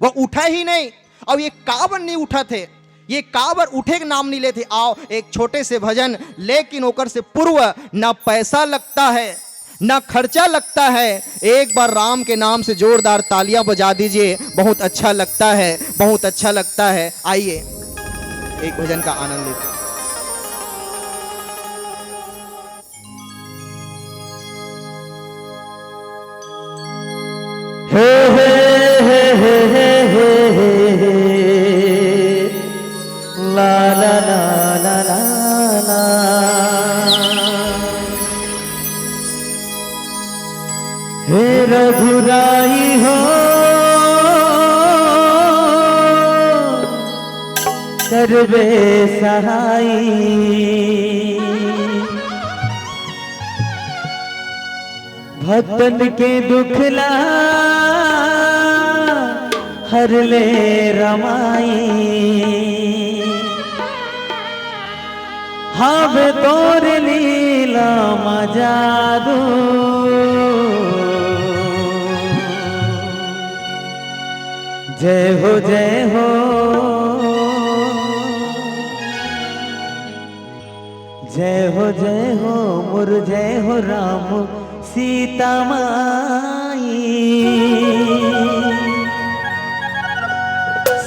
वो उठे ही नहीं। अब ये काबर नहीं उठत हे, ये काबर उठे के नाम नहीं लेथे। आओ एक छोटे से भजन, लेकिन ओकर से पूर्व ना पैसा लगता है, ना खर्चा लगता है। एक बार राम के नाम से जोरदार तालियां बजा दीजिए, बहुत अच्छा लगता है, बहुत अच्छा लगता है। आइए एक भजन का आनंद लेते हैं। हे, हे, हे, हे, हे, हे, हे, हे। ला, ला, ला, ला, ला, ला। हे रघुराई हो, करबे सहाई। भक्तन के दुख ला हर ले रमाई। हावे तोर लीला म जादू। जय हो, जय हो। जय हो, जय हो, मोर जय हो राम सीता माई।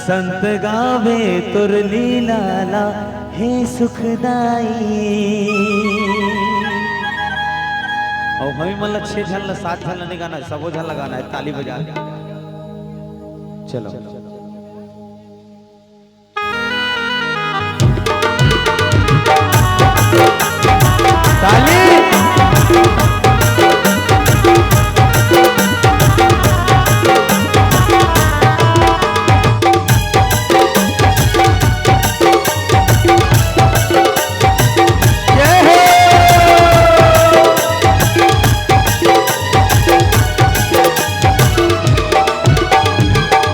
संत गावे तोर लीला ला हे सुखदाई। अउ हमी मन ला छह झन ला, सात झन ला नहीं गाना हे, सबो झन ला गाना हे, ताली बजा के। चलो। ताली। जय हो।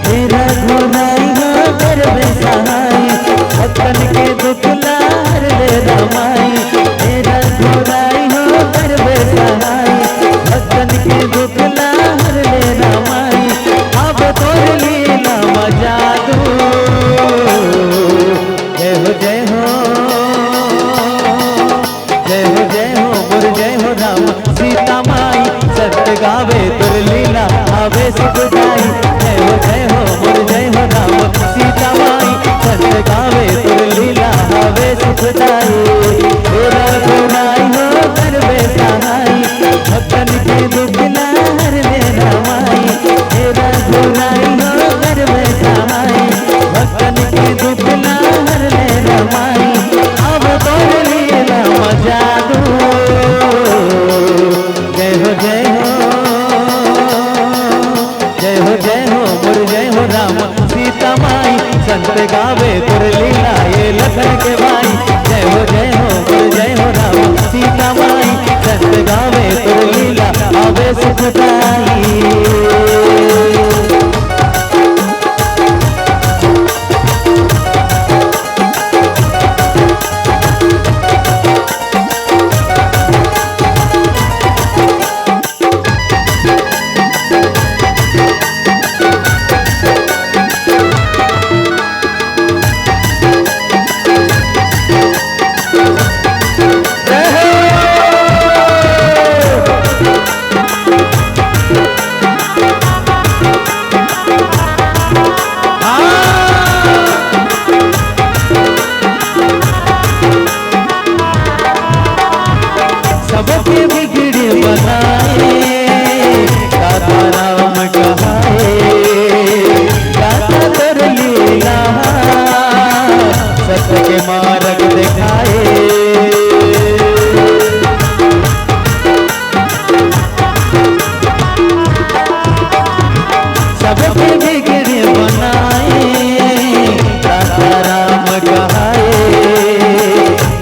हे रघुराई हो करबे सहाय, भक्तन के दुख ला हर ले रमाई। हे रघुराई हो करबे सहाय, भक्तन के दुख ला हर ले रमाई। अब तोर लीला म जादू। जय हो, जय हो। जय हो, जय हो, मोर जय हो राम सीता माई, संत गावे तोर लीला आवे सुखदाई। जय हो, जय हो, मोर जय हो राम सीता माई, संत गावे तोर लीला आवे सुखदाई। हे रघुराई हो करबे सहाई, भक्तन के दुख ला हर ले रमाई। हे रघुराई हो करबे सहाई, भक्तन के दुख ला हर ले रमाई। अब तोर लीला म जादू। जय हो, जय हो। जय हो, जय हो, मोर जय हो राम सीता माई, संत गावे तोर लीला ये लखन के भाई। जय हो, जय हो, मोर जय हो राम सीता माई, संत गावे तोर लीला आवे सुखदाई। सबके बिगड़े बनाए, दाता राम कहाए, दाता तोर लीला, सत्य के मार्ग दिखाए। सबके बिगड़े बनाए, दाता राम कहाए,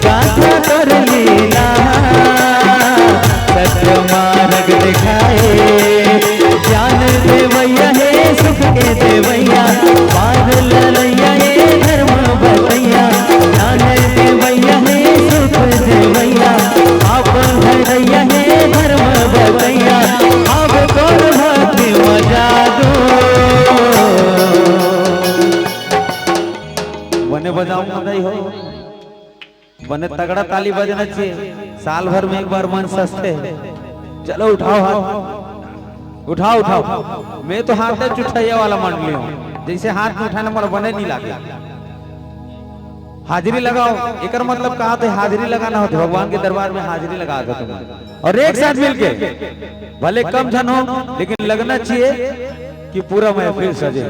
गाथा कर लीला, सत्य मार्ग दिखाए। ज्ञान देवैया हे सुख के देवैया, पार लड़ैया हे धर्म बतैया। ज्ञान देवैया हे सुख देवैया, पाप हरैया हे धर्म बतैया। अब तोर भक्ति म जादू। बने बजाओ ना भाई हो। बने तगड़ा ताली बजना चाहिए। साल भर में एक बार मन सस्ते हे। चलो उठाओ हाथ, उठाओ, उठाओ। मैं तो हाथ उठाइया वाला मंडली हूँ, जैसे हाथ में उठाना मोला बने नहीं लागे। हाजिरी लगाओ, एकर मतलब का होथे? हाजिरी लगाना होथे, भगवान के दरबार में हाजिरी लगा दो तुम। और एक साथ मिलके, भले कम झन हो, लेकिन लगना चाहिए कि पूरा महफिल सजे,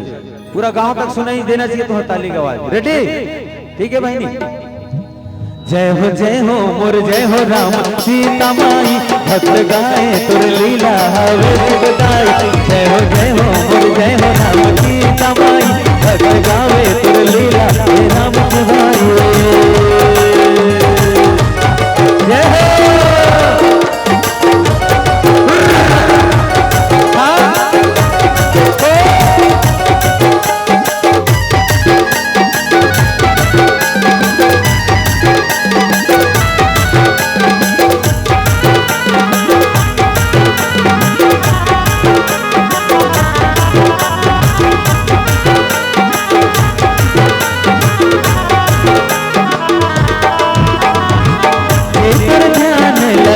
पूरा गांव तक सुनाई देना चाहिए तुम्हारा ताली का आवाज। रेडी? ठीक है बहिनी। जय हो, जय हो, मोर जय हो राम सीता माई, भक्त गाए तोर लीला हवे सुखदाई। जय हो, जय हो, मोर जय हो राम सीता माई, भक्त गावे तोर लीला हे राम सुखदाई। जय हो।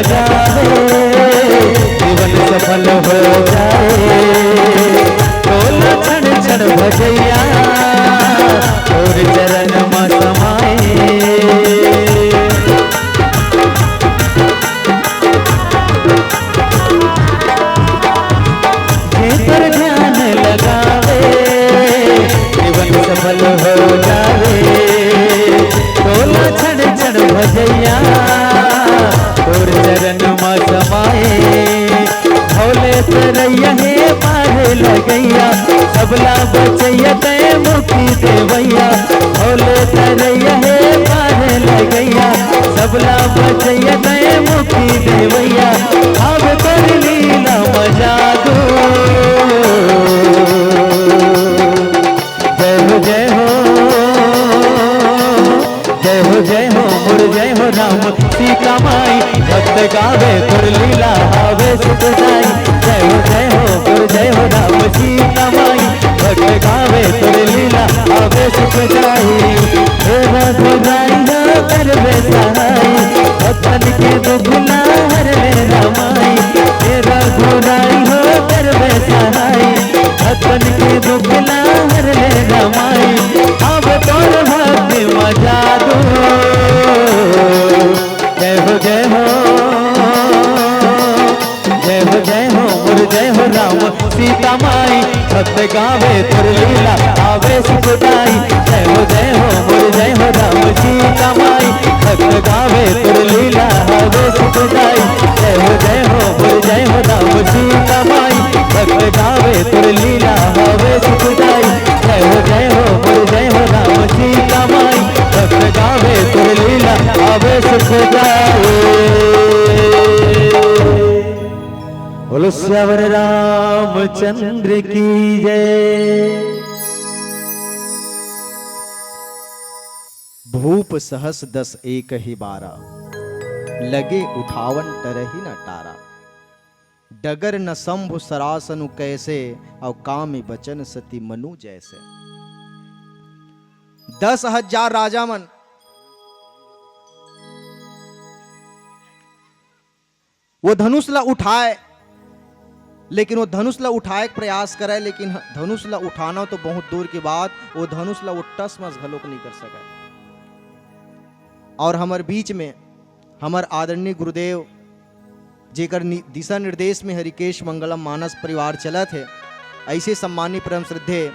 जावे, जीवन सफल हो जाए। तोला क्षण क्षण भजैया, तोर चरण म समाए। जेकर ध्यान लगावे, जीवन सफल हो जावे। तोला क्षण क्षण भजैया, तोर चरण म समाए। भोले तरैया हे पार लगैया, सबला बचैया तै मुक्ति देवैया। भोले तरैया हे पार लगैया, सबला बचैया तै मुक्ति देवैया। अब कर लीला मजा दो। जय हो, जय हो, जय हो, जय हो, मोर जय हो राम सीता माई। भक्त गावे तोर लीला आवे सुख जाई। जय हो, जय हो, मोर जय हो राम सीता माई। भक्त गावे तोर लीला आवे सुख जाई। हे रघुराई हो करबे सहाय, भक्तन के दुख ला हर ले रमाई। हे रघुराई हो करबे सहाय, भक्तन के दुख ला हर ले रमाई। अब तोर भक्ति मजा दो। जय हो, जय हो, जय हो, जय हो, मोर जय हो राम सीता माई। भक्त गावे तोर लीला आवे सुख दाई। जय हो, जय हो, मोर जय हो राम सीता माई। भक्त गावे तोर लीला आवे सुख दाई। जय हो, जय हो, मोर जय हो राम सीता माई। भक्त गावे तोर लीला आवे सुख दाई। जय हो, जय हो, मोर जय हो राम सीता माई। भक्त गावे तोर लीला आवे सुख दाई। बोलो सियावर रामचंद्र की जय। भूप सहस दस एक ही बारा, लगे उठावन टरही न टारा। डगर न शंभु सरासनु कैसे, अउ कामी बचन सती मनु जैसे। दस हजार राजा मन वो धनुष ला उठाए, लेकिन वो धनुष ला उठाए के प्रयास करे, लेकिन ह-, धनुष ला उठाना तो बहुत दूर की बात, वो धनुष ला वो टस मस घलोक नहीं कर सके। और हमर बीच में हमर आदरणीय गुरुदेव, जेकर नि-, दिशा निर्देश में हरिकेश मंगलम मानस परिवार चलत हे, ऐसे सम्मानित परम श्रद्धेय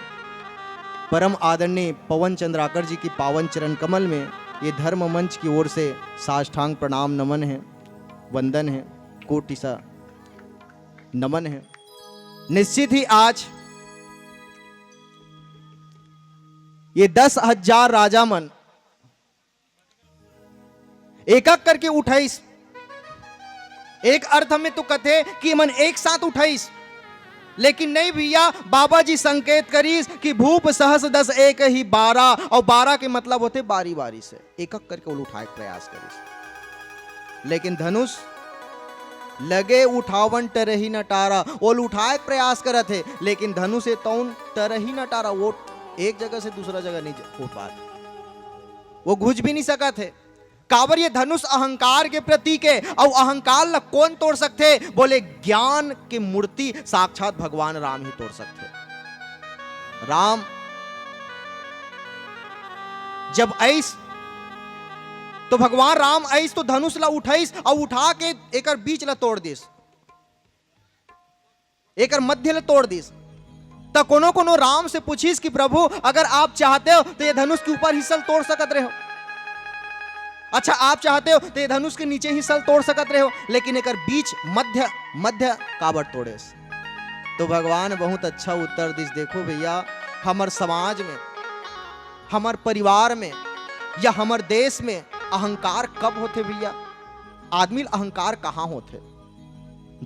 परम आदरणीय पवन चंद्राकर जी की पावन चरण कमल में ये धर्म मंच की ओर से साष्टांग प्रणाम नमन है, वंदन है, कोटि सा नमन है। निश्चित ही आज ये दस हजार राजा मन एक एक करके उठाइस। एक अर्थ में तो कथे कि मन एक साथ उठाइस, लेकिन नहीं भैया, बाबा जी संकेत करिस कि भूप सहस दस एक ही बारा, और बारा के मतलब होथे बारी बारी से एक एक करके ओल उठाए के प्रयास करिस। लेकिन धनुष लगे उठावन टरही न टारा, ओल उठाए के प्रयास करत हे, लेकिन धनुष ए तौन टरही न टारा, वो एक जगह से दूसरा जगह नहीं ज-, उठ पात, वो घुस भी नहीं सकत हे। काबर ये धनुष अहंकार के प्रतीक हे, अउ अहंकार ला कौन तोड़ सकथे? बोले, ज्ञान के मूर्ति साक्षात भगवान राम ही तोड़ सकथे। राम जब आइस, तो भगवान राम आइस तो धनुष ला उठाइस अउ उठा के एकर बीच ला तोड़ दिस, एकर मध्य ला तोड़ दिस। त कोनो कोनो राम से पूछिस कि प्रभु, अगर आप चाहते हो तो ये धनुष के ऊपर हिस्सा ल तोड़ सकत रहे हो, अच्छा, आप चाहते हो तो ये धनुष के नीचे हिस्सा ल तोड़ सकत रहे हो, लेकिन एकर बीच मध्य, मध्य काबर तोड़ेस? तो भगवान बहुत अच्छा उत्तर दिस, देखो भैया, हमर समाज में, हमर परिवार में या हमर देश में अहंकार कब होथे भैया? आदमी ल अहंकार कहाँ होथे?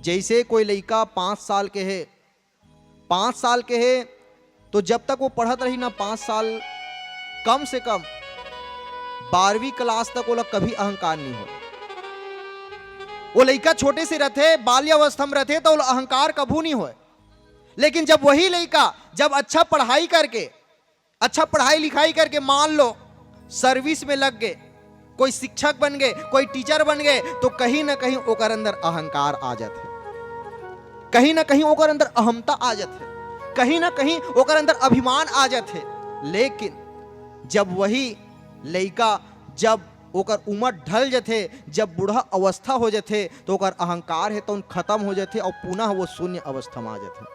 जैसे कोई लइका पाँच साल के हे, पाँच साल के हे, तो जब तक वो पढ़त रही ना, पाँच साल, कम से कम बारहवीं क्लास तक ओला कभी अहंकार नहीं हो। वो लइका छोटे से रहथे, बाल्यावस्था में रहथे, तो ओला अहंकार कभू नहीं होय। लेकिन जब वही लइका जब अच्छा पढ़ाई करके, अच्छा पढ़ाई लिखाई करके, मान लो सर्विस में लग गए, कोई शिक्षक बन गए, कोई टीचर बन गए, तो कहीं ना कहीं ओकर अंदर अहंकार आ जाथे, कहीं ना कहीं ओकर अंदर अहमता आ जाथे, कहीं ना कहीं ओकर अंदर अभिमान आ जाथे। लेकिन जब वही लइका, जब ओकर उम्र ढल जथे, जब बूढ़ा अवस्था हो जथे, तो ओकर अहंकार हे तौन खत्म हो जथे और पुनः वो शून्य अवस्था में आ जथे।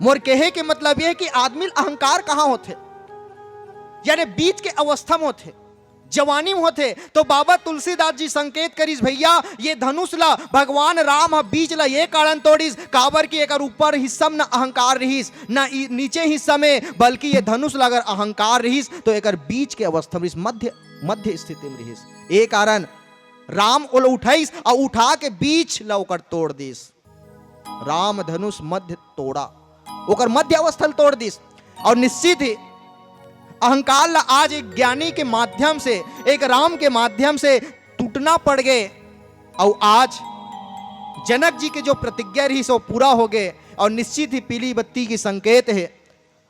मोर कहे के मतलब ये है कि आदमी ल अहंकार कहाँ होथे, यानी बीच के अवस्था में होथे, जवानी में होथे। तो बाबा तुलसीदास जी संकेत करिस, भैया, ये धनुष ला भगवान राम ह बीच ला ये कारण तोड़िस, काबर कि एकर ऊपर हिस्सा में न अहंकार रहिस, न ई-, नीचे हिस्सा में, बल्कि ये धनुष ला अगर अहंकार रहिस, तो एकर बीच के अवस्था में रहिस, मध्य, मध्य स्थिति में रहिस। ये कारण राम ओला उठाइस और उठा के बीच ला ओकर तोड़ दिस। राम धनुष मध्य तोड़ा, ओकर मध्य अवस्था ल तोड़ दिस। और निश्चित ही अहंकार ला आज एक ज्ञानी के माध्यम से, एक राम के माध्यम से टूटना पड़ गए। और आज जनक जी के जो प्रतिज्ञा रही सो पूरा हो गए। और निश्चित ही पीली बत्ती की संकेत है।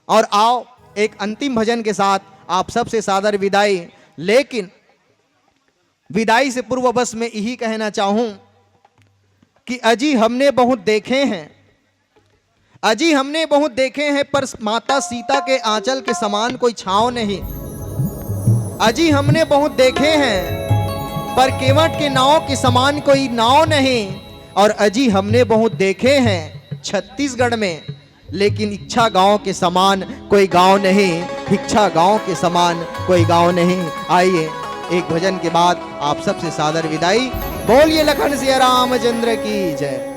और आओ, एक अंतिम भजन के साथ आप सबसे सादर विदाई। लेकिन विदाई से पूर्व बस मैं यही कहना चाहूं कि अजी हमने बहुत देखे हैं, अजी हमने बहुत देखे हैं, पर माता सीता के आंचल के समान कोई छांव नहीं। अजी हमने बहुत देखे हैं, पर केवट के नाव के समान कोई नाव नहीं। और अजी हमने बहुत देखे हैं छत्तीसगढ़ में, लेकिन इच्छा गांव के समान कोई गांव नहीं, इच्छा गांव के समान कोई गांव नहीं। आइए, एक भजन के बाद आप सबसे सादर विदाई। बोलिए लखन सिया रामचंद्र की जय।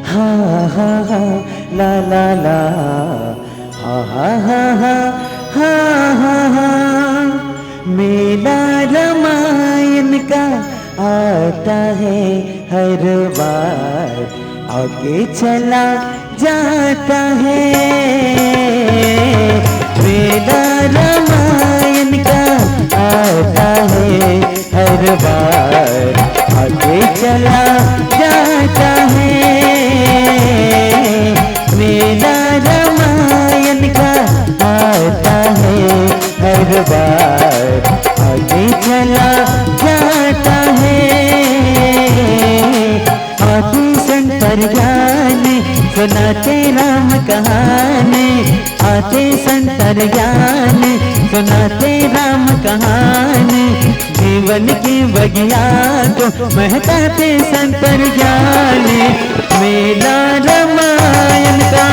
हा हा हा, ला ला ला, हा हा हा हा, हा हा हा। मेला रामायण का आता है हर बार, आके चला जाता है। मेला रामायण का आता है हर बार, आके चला जाता है। मेला रामायण का आता है हर बार, आगे चला जाता है। आते शंकर ज्ञान, सुनाते राम कहानी, आते शंकर ज्ञान, सुनाते राम कहानी। जीवन की बगिया को महकाते शंकर ज्ञान। मेला रामायण का,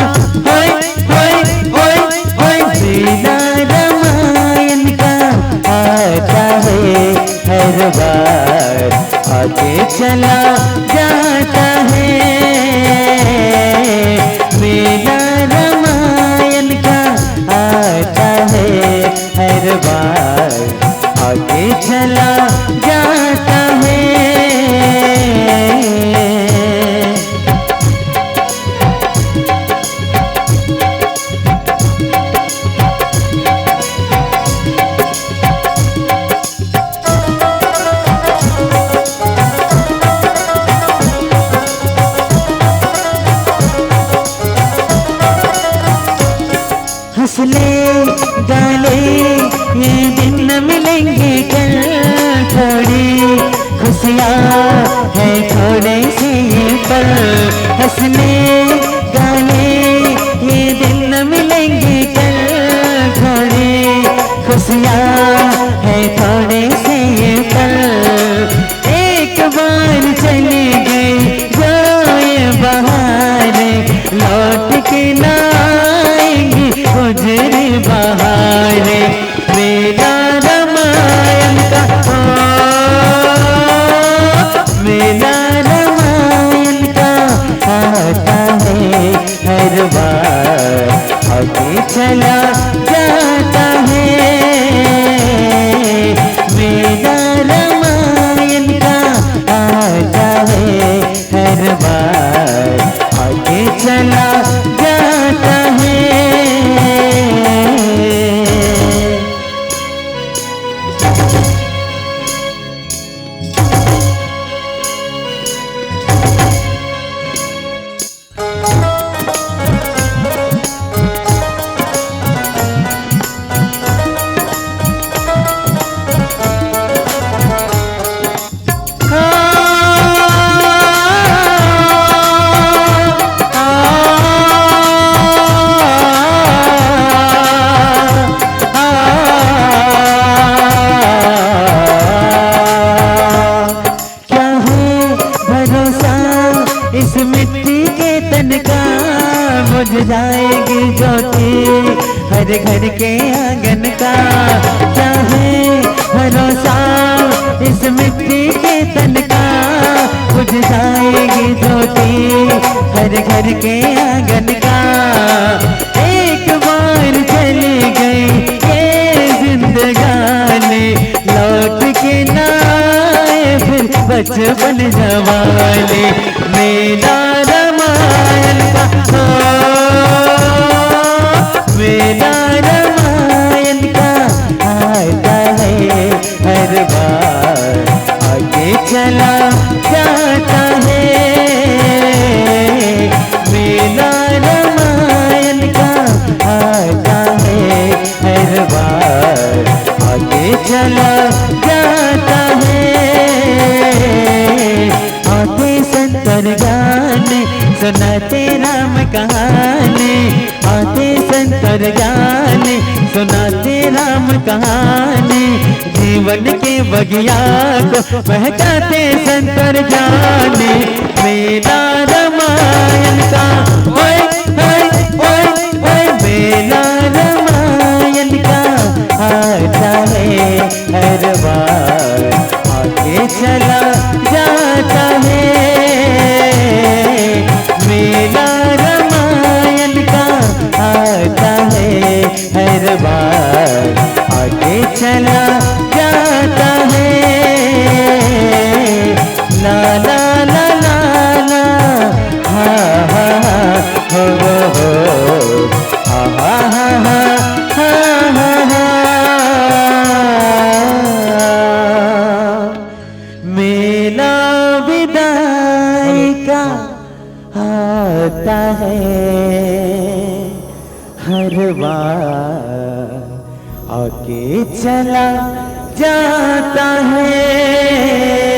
होय, होय, होय, होय। मेला रामायण का आता है हर बार, आके चला जाता है। मेला रामायण का आता है हर बार, आगे चला जाता है। हंस ले, गा ले, ये दिन न मिलेंगे कल। थोड़ी खुशियाँ है, थोड़े से ये पल। हंस ले, गा ले, ये दिन न मिलेंगे कल। थोड़ी खुशियाँ है, थोड़े से ये पल। एक बार चली गई जो ये बहार, लौट के ना आएंगी गुजरी बहार। मेला रामायण का, ओ, मेला रामायण का आता है हर बार, आगे चला जाता है। मेला रामायण का आता है हर बार, आगे चला जाता है। मिट्टी के तन का बुझ जाएगी ज्योति, हर घर के आंगन का। क्या है भरोसा इस मिट्टी के तन का, बुझ जाएगी ज्योति, हर घर के आंगन का। एक बार चली गई ये जिंदगानी, लौट के ना आए फिर बचपन जवानी। मेला रामायण का, हो, मेला रामायण का आता है हर बार, आगे चला जाता है। मेला रामायण का आता है हर बार, आगे चला जाता है। आते संत और ज्ञानी, सुनाते राम कहानी। आते संत और ज्ञानी, सुनाते राम कहानी। जीवन के बगिया को महकाते संत और ज्ञानी। मेला रामायण का, ओए, ओए, ओए, ओए, मेला रामायण का आता है हर बार, आगे चला जाता है। मेला रामायण का आता है हर बार, आगे चला जाता है। ला ला ला ला ला, हा हा हा, हो हो हो, हा हा हा हा, हा हा हा। मेला विदाई का आता है हर बार, आके चला जाता है।